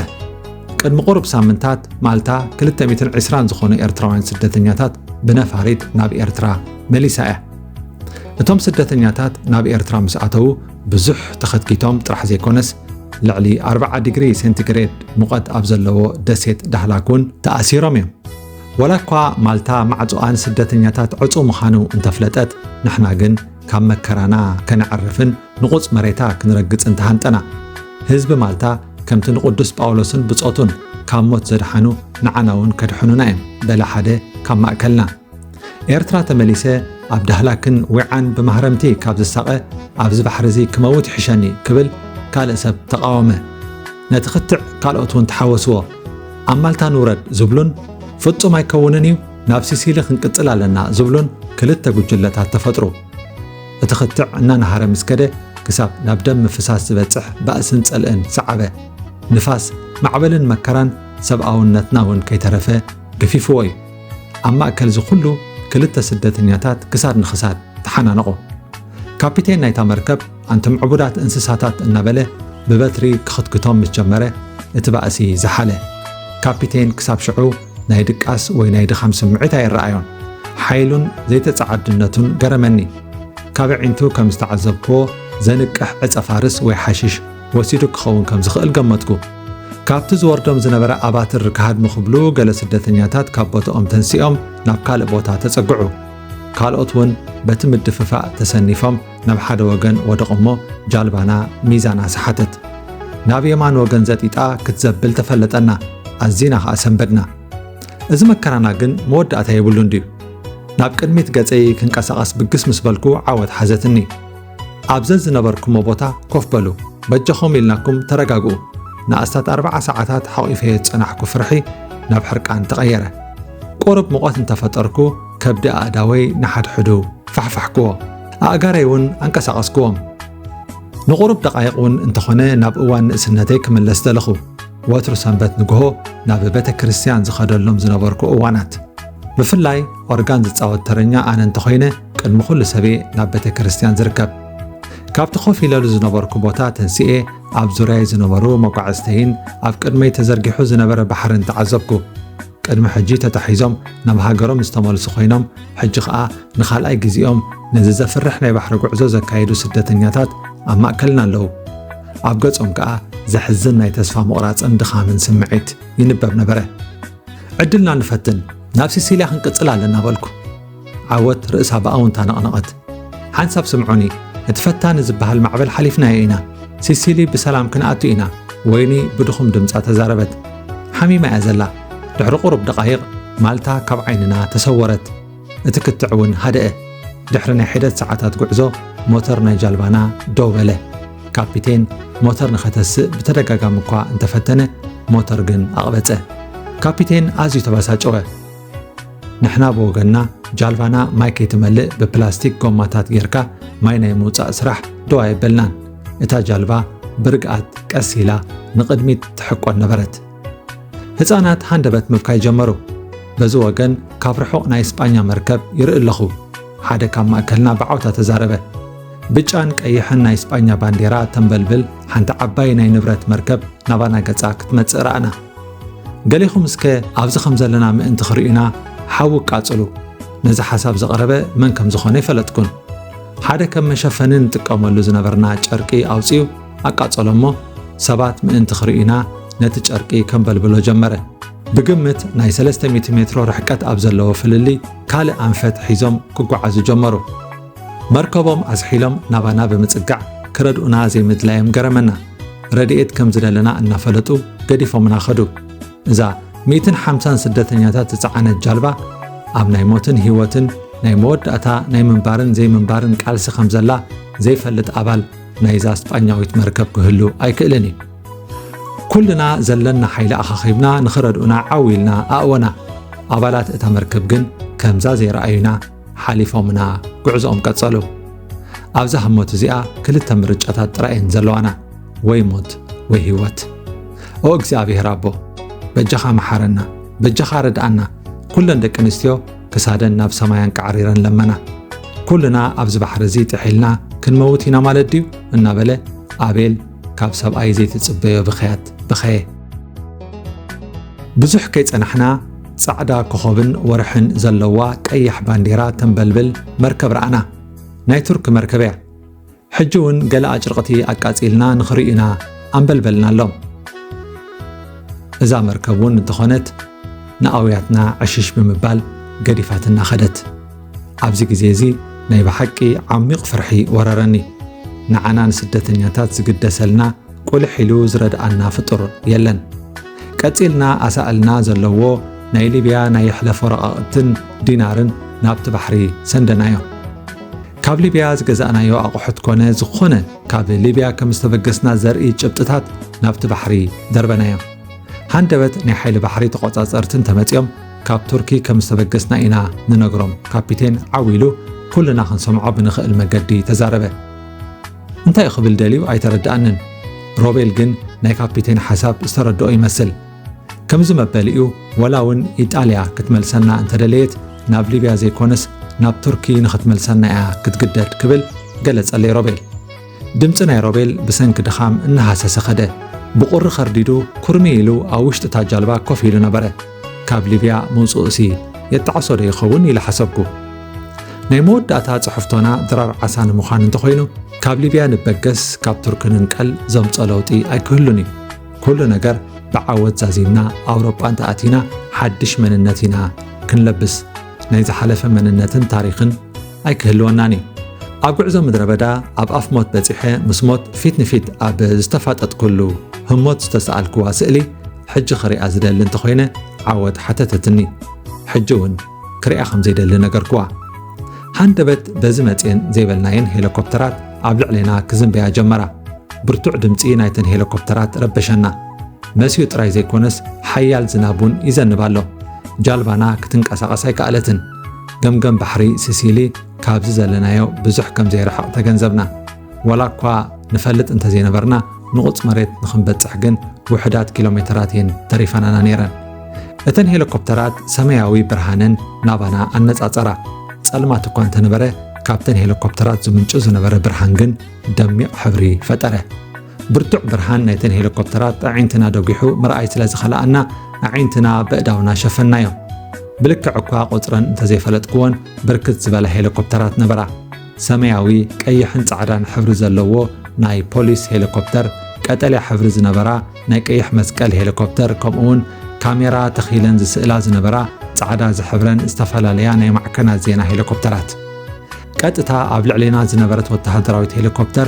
ቅድሚ ቁሩብ ሳምንታት፣ ማልታ ክልተ ሚእትን ዕስራን ዝኾኑ ኤርትራውያን ስደተኛታት ብነፋሪት ናብ ኤርትራ መሊሳ እያ። እቶም ስደተኛታት ናብ ኤርትራ ምስ ኣተዉ፣ ብዙሕ ተኸትኪቶም ጥራሕ ዘይኮነስ፣ ልዕሊ ኣርብዓ ዲግሪ ሴንቲግሬድ ሙቐት ኣብ ዘለዎ ደሴት ዳህላክ እውን ተኣሲሮም እዮም። ዋላ እኳ ማልታ ማዕጾኣ ንስደተኛታት ዕጹው ምዃኑ እንተፍለጠት፣ ንሕና ግን ካብ መከራና ከነዕርፍን ንቑጽ መሬታ ክንረግጽን ተሃንጠና። ህዝቢ ማልታ ከምቲ ንቅዱስ ጳውሎስን ብጾቱን ካብ ሞት ዘድሓኑ ንዓና እውን ከድሕኑና እዮም፣ በለ ሓደ ካብ ማእከልና። ኤርትራ ተመሊሰ ኣብ ዳህላክን ዊዓን ብማህረምቲ ካብ ዝሳቐ ኣብዚ ባሕሪ እዚ ክመውት ይሕሸኒ ክብል ካልእ ሰብ ተቓወመ። ነቲ ክትዕ ካልኦት እውን ተሓወስዎ። ኣብ ማልታ ንውረድ ዝብሉን ፍጹም ኣይከውንን እዩ፣ ናብ ሲሲሊ ክንቅጽል ኣለና ዝብሉን ክልተ ጉጅለታት ተፈጥሩ። እቲ ክትዕ እናነሃረ ምስ ከደ ክሳብ ናብ ደም ምፍሳስ ዝበጽሕ ባእስን ጸልእን ሰዓበ። ንፋስ፣ ማዕበልን መከራን ሰብኣውነትና እውን ከይተረፈ ገፊፍዎ እዩ። ኣብ ማእከል እዚ ኩሉ ክልተ ስደተኛታት ክሳድ ንኽሳድ ተሓናነቑ። ካፒቴን ናይታ መርከብ ኣንቶም ዕቡዳት እንስሳታት እናበለ ብበትሪ ክኽትክቶም ምስ ጀመረ እቲ ባእሲ ዝሓለ። ካፒቴን ክሳብ ሽዑ ናይ ድቃስ ወይ ናይ ድኻም ስምዒት ኣይረኣዮን። ሓይሉን ዘይተጸዓድነቱን ገረመኒ። ካብ ኣዒንቱ ከም ዝተዓዘብክዎ ዘንቅሕ ዕጸ ፋርስ ወይ ሓሽሽ ወሲዱ ክኸውን ከም ዝኽእል ገመትኩ። ካብቲ ዝወርዶም ዝነበረ ኣባትር ክሃድሙ ክብሉ ገለ ስደተኛታት ካብ ቦታኦም ተንሲኦም ናብ ካልእ ቦታ ተጸግዑ። ካልኦት እውን በቲ ምድፍፋእ ተሰኒፎም ናብ ሓደ ወገን ወደቑ እሞ ጃልባና ሚዛና ሰሓተት። ናብ የማን ወገን ዘጢጣ ክትዘብል ተፈለጠና። ኣዚና ኸኣ ሰንበድና። እዚ መከራና ግን መወዳእታ የብሉን ድዩ? ናብ ቅድሚት ገጸይ ክንቀሳቐስ ብግስ ምስ በልኩ ዓወት ሓዘትኒ። ኣብ ዘዝነበርኩሞ ቦታ ኮፍ በሉ፣ በጃኹም ኢልናኩም ተረጋግኡ። ንኣስታት ኣርብዓ ሰዓታት ሓቒፈዮ ዝጸናሕኩ ፍርሒ ናብ ሕርቃን ተቐየረ። ቁሩብ ሙቐት እንተፈጠርኩ ከብዲ ኣእዳወይ ንሓድሕዱ ፋሕፋሕክዎ። ኣእጋረይ እውን ኣንቀሳቐስክዎም። ንቑሩብ ደቓይቕ እውን እንተኾነ ናብ እዋን ንእስነተይ ክምለስ ደለኹ። ወትሩ ሰንበት ንግሆ ናብ ቤተ ክርስቲያን ዝኸደሎም ዝነበርኩ እዋናት። ብፍላይ ኦርጋን ዝጻወት ተረኛ ኣነ እንተኾይነ ቅድሚ ኩሉ ሰብ'የ ናብ ቤተ ክርስቲያን ዝርከብ። ካብቲ ኮፍ ኢለሉ ዝነበርኩ ቦታ ተንሲኤ ኣብ ዙርያይ ዝነበሩ መጓዕዝተይን ኣብ ቅድመይ ተዘርጊሑ ዝነበረ ባሕርን ተዓዘብኩ። ቅድሚ ሕጂ ተታሒዞም ናብ ሃገሮም ዝተመልሱ ኮይኖም፣ ሕጂ ኸኣ ንኻልኣይ ግዜኦም ነዚ ዘፍርሕ ናይ ባሕሪ ጉዕዞ ዘካየዱ ስደተኛታት ኣብ ማእከልና ኣለዉ። ኣብ ገጾም ከኣ ዘሕዝን ናይ ተስፋ ምቑራጽን ድኻምን ስምዒት ይንበብ ነበረ። ዕድልና ንፈትን፣ ናብ ሲሲልያ ክንቅጽል ኣለና በልኩ። ዓወት ርእሳ ብኣውንታ ነቕነቐት። ሓንሳብ ስምዑኒ፣ እቲ ፈታኒ ዝበሃል ማዕበል ሓሊፍናዮ ኢና። ሲሲሊ ብሰላም ክንኣቱ ኢና፣ ወይኒ ብድኹም ድምጻ ተዛረበት። ሓሚማ እያ ዘላ። ድሕሪ ቁሩብ ደቓይቕ ማልታ ካብ ዓይንና ተሰወረት። እቲ ክትዕ እውን ሃደአ። ድሕሪ ናይ ሒደት ሰዓታት ጉዕዞ ሞተር ናይ ጃልባና ደው በለ። ካፒቴን ሞተር ንኸተስእ ብተደጋጋሚ እኳ እንተፈተነ፣ ሞተር ግን ኣቕበጸ። ካፒቴን ኣዝዩ ተበሳጨወ። ንሕና ብወገንና ጃልባና ማይ ከይትመልእ ብፕላስቲክ ጎማታት ጌርካ ማይ ናይ ምውጻእ ስራሕ ደው ኣየበልናን። እታ ጃልባ ብርግኣት ቀስ ኢላ ንቕድሚት ትሕቆን ነበረት። ህጻናት ሃንደበት ምብካይ ጀመሩ። በዚ ወገን ካብ ርሑቕ ናይ ስጳኛ መርከብ ይርኢ ኣለኹ። ሓደ ካብ ማእከልና ብዓውታ ተዛረበ። ብጫን ቀይሕን ናይ ስጳኛ ባንዴራ ተንበልብል ሓንቲ ዓባይ ናይ ንብረት መርከብ ናባና ገጻ ክትመጽእ ረኣና። ገሌኹም እስከ ኣብዚ ከም ዘለና ምእንቲ ክርእዩና ሓዊ ቃጽሉ። ነዚ ሓሳብ ዘቕረበ መን ከም ዝኾነ ኣይፈለጥኩን። ሓደ ከም መሸፈኒ ንጥቀመሉ ዝነበርና ጨርቂ ኣውጺኡ ኣቃጸሎ እሞ ሰባት ምእንቲ ክርእዩና ነቲ ጨርቂ ከንበልብሎ ጀመረ። ብግምት ናይ ሰለስተ ሚእቲ ሜትሮ ርሕቀት ኣብ ዘለዎ ፍልልይ ካልእ ኣንፈት ሒዞም ክጓዓዙ ጀመሩ። መርከቦም ኣዝሒሎም ናባና ብምጽጋዕ ክረድኡና ዘይምድላዮም ገረመና። ረድኤት ከም ዝደለና እናፈለጡ ገዲፎምና ኸዱ። እዛ ሚእትን ሓምሳን ስደተኛታት ዝጸዓነት ጃልባ ኣብ ናይ ሞትን ህይወትን ናይ መወዳእታ ናይ ምንባርን ዘይምንባርን ቃልሲ ከም ዘላ ዘይፈልጥ ኣባል ናይዛ ስጳኛዊት መርከብ ክህሉ ኣይክእልን እዩ። ኩልና ዘለና ሓይሊ ኣኻኺብና ንኽረድኡና ዓው ኢልና ኣእወና። ኣባላት እታ መርከብ ግን ከምዛ ዘይረኣዩና ሓሊፎምና ጉዕዞኦም ቀጸሉ። ኣብዛ ህሞት እዚኣ ክልተ ምርጫታት ጥራይ እየን ዘለዋና፣ ወይ ሞት ወይ ህይወት። ኦ እግዚኣብሔር ኣቦ፣ በጃኻ መሓረና፣ በጃኻ ርድኣና። ኩለን ደቂ ኣንስትዮ ክሳደን ናብ ሰማይ ኣንቃዕሪረን ለመና። ኩልና ኣብዚ ባሕሪ እዚ ጥሒልና ክንመውት ኢና ማለት ድዩ? እናበለ ኣቤል ካብ ሰብኣይ ዘይትጽበዮ ብኽያት በኸየ። ብዙሕ ከይጸናሕና ጻዕዳ ኮኾብን ወርሕን ዘለዋ ቀያሕ ባንዴራ ተንበልብል መርከብ ረኣና። ናይ ቱርክ መርከብ እያ። ሕጂ እውን ገለ ኣጭርቕቲ ኣቃጺልና ንኽርእዩና ኣንበልበልናሎም። እዛ መርከብ እውን እንተኾነት ንኣውያትና ዕሽሽ ብምባል ገዲፋትና ኸደት። ኣብዚ ግዜ እዚ ናይ ብሓቂ ዓሚቕ ፍርሒ ወረረኒ። ንዓና ንስደተኛታት ዝግደሰልና ቁልሕ ኢሉ ዝረድኣና ፍጡር የለን። ቀጺልና ኣሳእልና ዘለዎ ናይ ሊብያ ናይ የሕለፍ ወረቓቕትን ዲናርን ናብቲ ባሕሪ ሰንደናዮ። ካብ ሊብያ ዝገዛእናዮ ኣቑሑት ኮነ ዝኾነ ካብ ሊብያ ከም ዝተበገስና ዘርኢ ጭብጥታት ናብቲ ባሕሪ ደርበናዮ። ሃንደበት ናይ ሓይሊ ባሕሪ ተቖጻጸርትን ተመጺኦም ካብ ቱርኪ ከም ዝተበገስና ኢና ንነግሮም። ካፒቴን ዓው ኢሉ ኩልና ክንሰምዖ ብንኽእል መገዲ ተዛረበ። እንታይ ክብል ደልዩ ኣይተረድኣንን። ሮቤል ግን ናይ ካፒቴን ሓሳብ ዝተረድኦ ይመስል። ከምዚ መበሊኡ፣ ወላ እውን ኢጣልያ ክትመልሰና እንተደለየት ናብ ሊብያ ዘይኮነስ ናብ ቱርኪ ንኽትመልሰና እያ ክትግደድ ክብል ገለጸለይ ሮቤል። ድምጺ ናይ ሮቤል ብሰንኪ ድኻም እናሃሰሰ ኸደ። ብቑሪ ኸርዲዱ ኩርሚ ኢሉ ኣብ ውሽጢ እታ ጃልባ ኮፍ ኢሉ ነበረ። ካብ ሊብያ ምውጽኡሲ የጣዕሶ ዶ ይኸውን ኢለ ሓሰብኩ። ናይ መወዳእታ ጽሕፍቶና ድራር ዓሳ ንምዃን እንተኾይኑ፣ ካብ ሊብያ ንበገስ ካብ ቱርኪ ንንቀል ዘምጾ ለውጢ ኣይክህሉን እዩ። ኩሉ ነገር ብዓወት ዛዚምና ኣውሮጳ እንተኣቲና ሓድሽ መንነት ኢና ክንለብስ። ናይ ዝሓለፈ መንነትን ታሪኽን ኣይክህልወናን እዩ። ኣብ ጉዕዞ ምድረ በዳ ኣብ ኣፍ ሞት በጺሐ ምስ ሞት ፊት ንፊት ኣብ ዝተፋጠጥኩሉ ህሞት ዝተሰኣልክዋ ስእሊ ሕጂ ክሪኣ ዝደሊ እንተኾይነ ዓወት ሓተተትኒ። ሕጂ እውን ክሪኣ ከም ዘይደሊ ነገርክዋ። ሃንደበት በዚ መጽየን ዘይበልናየን ሄሊኮፕተራት ኣብ ልዕሌና ክዝንበያ ጀመራ። ብርቱዕ ድምጺ ናይተን ሄሊኮፕተራት ረበሸና። መስዩ ጥራይ ዘይኮነስ ሓያል ዝናብ እውን ይዘንብ ኣሎ። ጃልባና ክትንቀሳቐስ ኣይከኣለትን። ገምገም ባሕሪ ሲሲሊ ካብዚ ዘለናዮ ብዙሕ ከም ዘይርሕቕ ተገንዘብና። ዋላ እኳ ንፈልጥ እንተዘይነበርና ንቑጽ መሬት ንኽንበጽሕ ግን ውሑዳት ኪሎ ሜተራት እየን ተሪፈናና ነይረን። እተን ሄሊኮፕተራት ሰማያዊ ብርሃነን ናባና ኣነጻጸራ። ጸልማት እኳ እንተነበረ ካብተን ሄሊኮፕተራት ዝምንጩ ዝነበረ ብርሃን ግን ደሚቕ ሕብሪ ፈጠረ። ብርቱዕ ብርሃን ናይተን ሄሊኮፕተራት ኣዒንትና ደጒሑ ምርኣይ ስለ ዝኸልኣና ኣዒንትና በእዳውና ሸፈንናዮም። ብልክዕ እኳ ቁጽረን እንተዘይፈለጥክዎን ብርክት ዝበላ ሄሊኮፕተራት ነበራ። ሰማያዊ፣ ቀይሕን ጻዕዳን ሕብሪ ዘለዎ ናይ ፖሊስ ሄሊኮፕተር፣ ቀጠልያ ሕብሪ ዝነበራ ናይ ቀይሕ መስቀል ሄሊኮፕተር፣ ከምኡውን ካሜራ ተኺለን ዝስእላ ዝነበራ ጻዕዳ ዝሕብረን ዝተፈላለያ ናይ ማዕከናት ዜና ሄሊኮፕተራት። ቀጥታ ኣብ ልዕሌና ዝነበረት ወተሃደራዊት ሄሊኮፕተር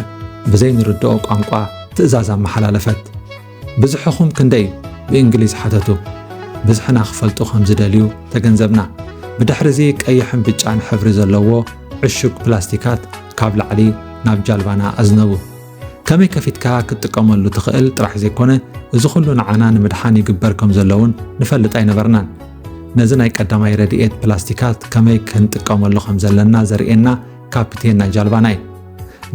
ብዘይንርድኦ ቋንቋ ትእዛዝ ኣመሓላለፈት። ብዝሕኹም ክንደይ? ብእንግሊዝ ሓተቱ። ብዝሕና ክፈልጡ ከም ዝደልዩ ተገንዘብና። ብድሕሪዚ ቀይሕን ብጫን ሕብሪ ዘለዎ ዕሹግ ፕላስቲካት ካብ ላዕሊ ናብ ጃልባና ኣዝነቡ። ከመይ ከፊትካ ክትጥቀመሉ ትኽእል ጥራሕ ዘይኮነ፣ እዚ ኩሉ ንዓና ንምድሓን ይግበር ከም ዘሎ እውን ንፈልጥ ኣይነበርናን። ነዚ ናይ ቀዳማይ ረድኤት ፕላስቲካት ከመይ ክንጥቀመሉ ከም ዘለና ዘርእየና ካፕቴን ናይ ጃልባና እዩ።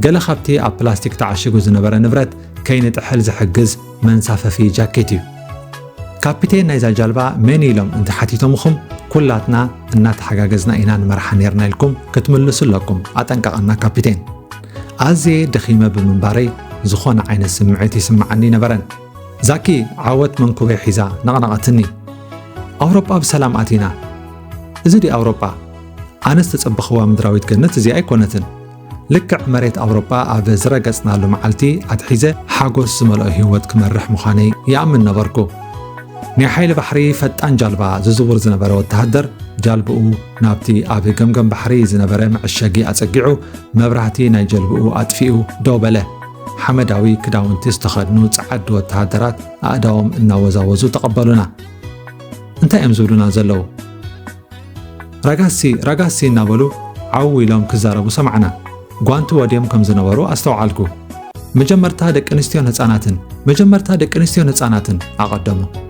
ገለ ካብቲ ኣብ ፕላስቲክ ተዓሺጉ ዝነበረ ንብረት ከይንጥሕል ዝሕግዝ መንሳፈፊ ጃኬት እዩ። ካፒቴን ናይዛ ጃልባ መን ኢሎም እንተሓቲቶምኹም፣ ኩላትና እናተሓጋገዝና ኢና ንመርሓ ነይርና ኢልኩም ክትምልሱ ኣለኩም፣ ኣጠንቀቐና ካፒቴን። ኣዝየ ደኺመ ብምንባረይ ዝኾነ ዓይነት ስምዒት ይስምዓኒ ነበረን። ዛኪ ዓወት መንኩበይ ሒዛ ነቕነቐትኒ። ኣውሮጳ ብሰላም ኣቲና። እዚ ድዩ ኣውሮጳ? ኣነ ዝተጸበኽዋ ምድራዊት ገነት እዚኣ ኣይኮነትን። ልክዕ መሬት ኣውሮጳ ኣብ ዝረገጽናሉ መዓልቲ ኣትሒዘ ሓጎስ ዝመልኦ ህይወት ክመርሕ ምዃነይ ይኣምን ነበርኩ። ናይ ሓይሊ ባሕሪ ፈጣን ጃልባ ዝዝውር ዝነበረ ወተሃደር ጃልብኡ ናብቲ ኣብ ገምገም ባሕሪ ዝነበረ መዐሸጊ ኣጸጊዑ መብራህቲ ናይ ጀልብኡ ኣጥፊኡ ደው በለ። ሓመዳዊ ክዳውንቲ ዝተኸድኑ ጸዓዱ ወተሃደራት ኣእዳዎም እናወዛወዙ ተቐበሉና። እንታይ እዮም ዝብሉና ዘለዉ? ራጋሲ፣ ራጋሲ እናበሉ ዓው ኢሎም ክዛረቡ ሰማዕና። ጓንቲ ወድዮም ከም ዝነበሩ ኣስተውዓልኩ። መጀመርታ ደቂ ኣንስትዮን ህጻናትን፣ መጀመርታ ደቂ ኣንስትዮን ህጻናትን ኣቐደሙ።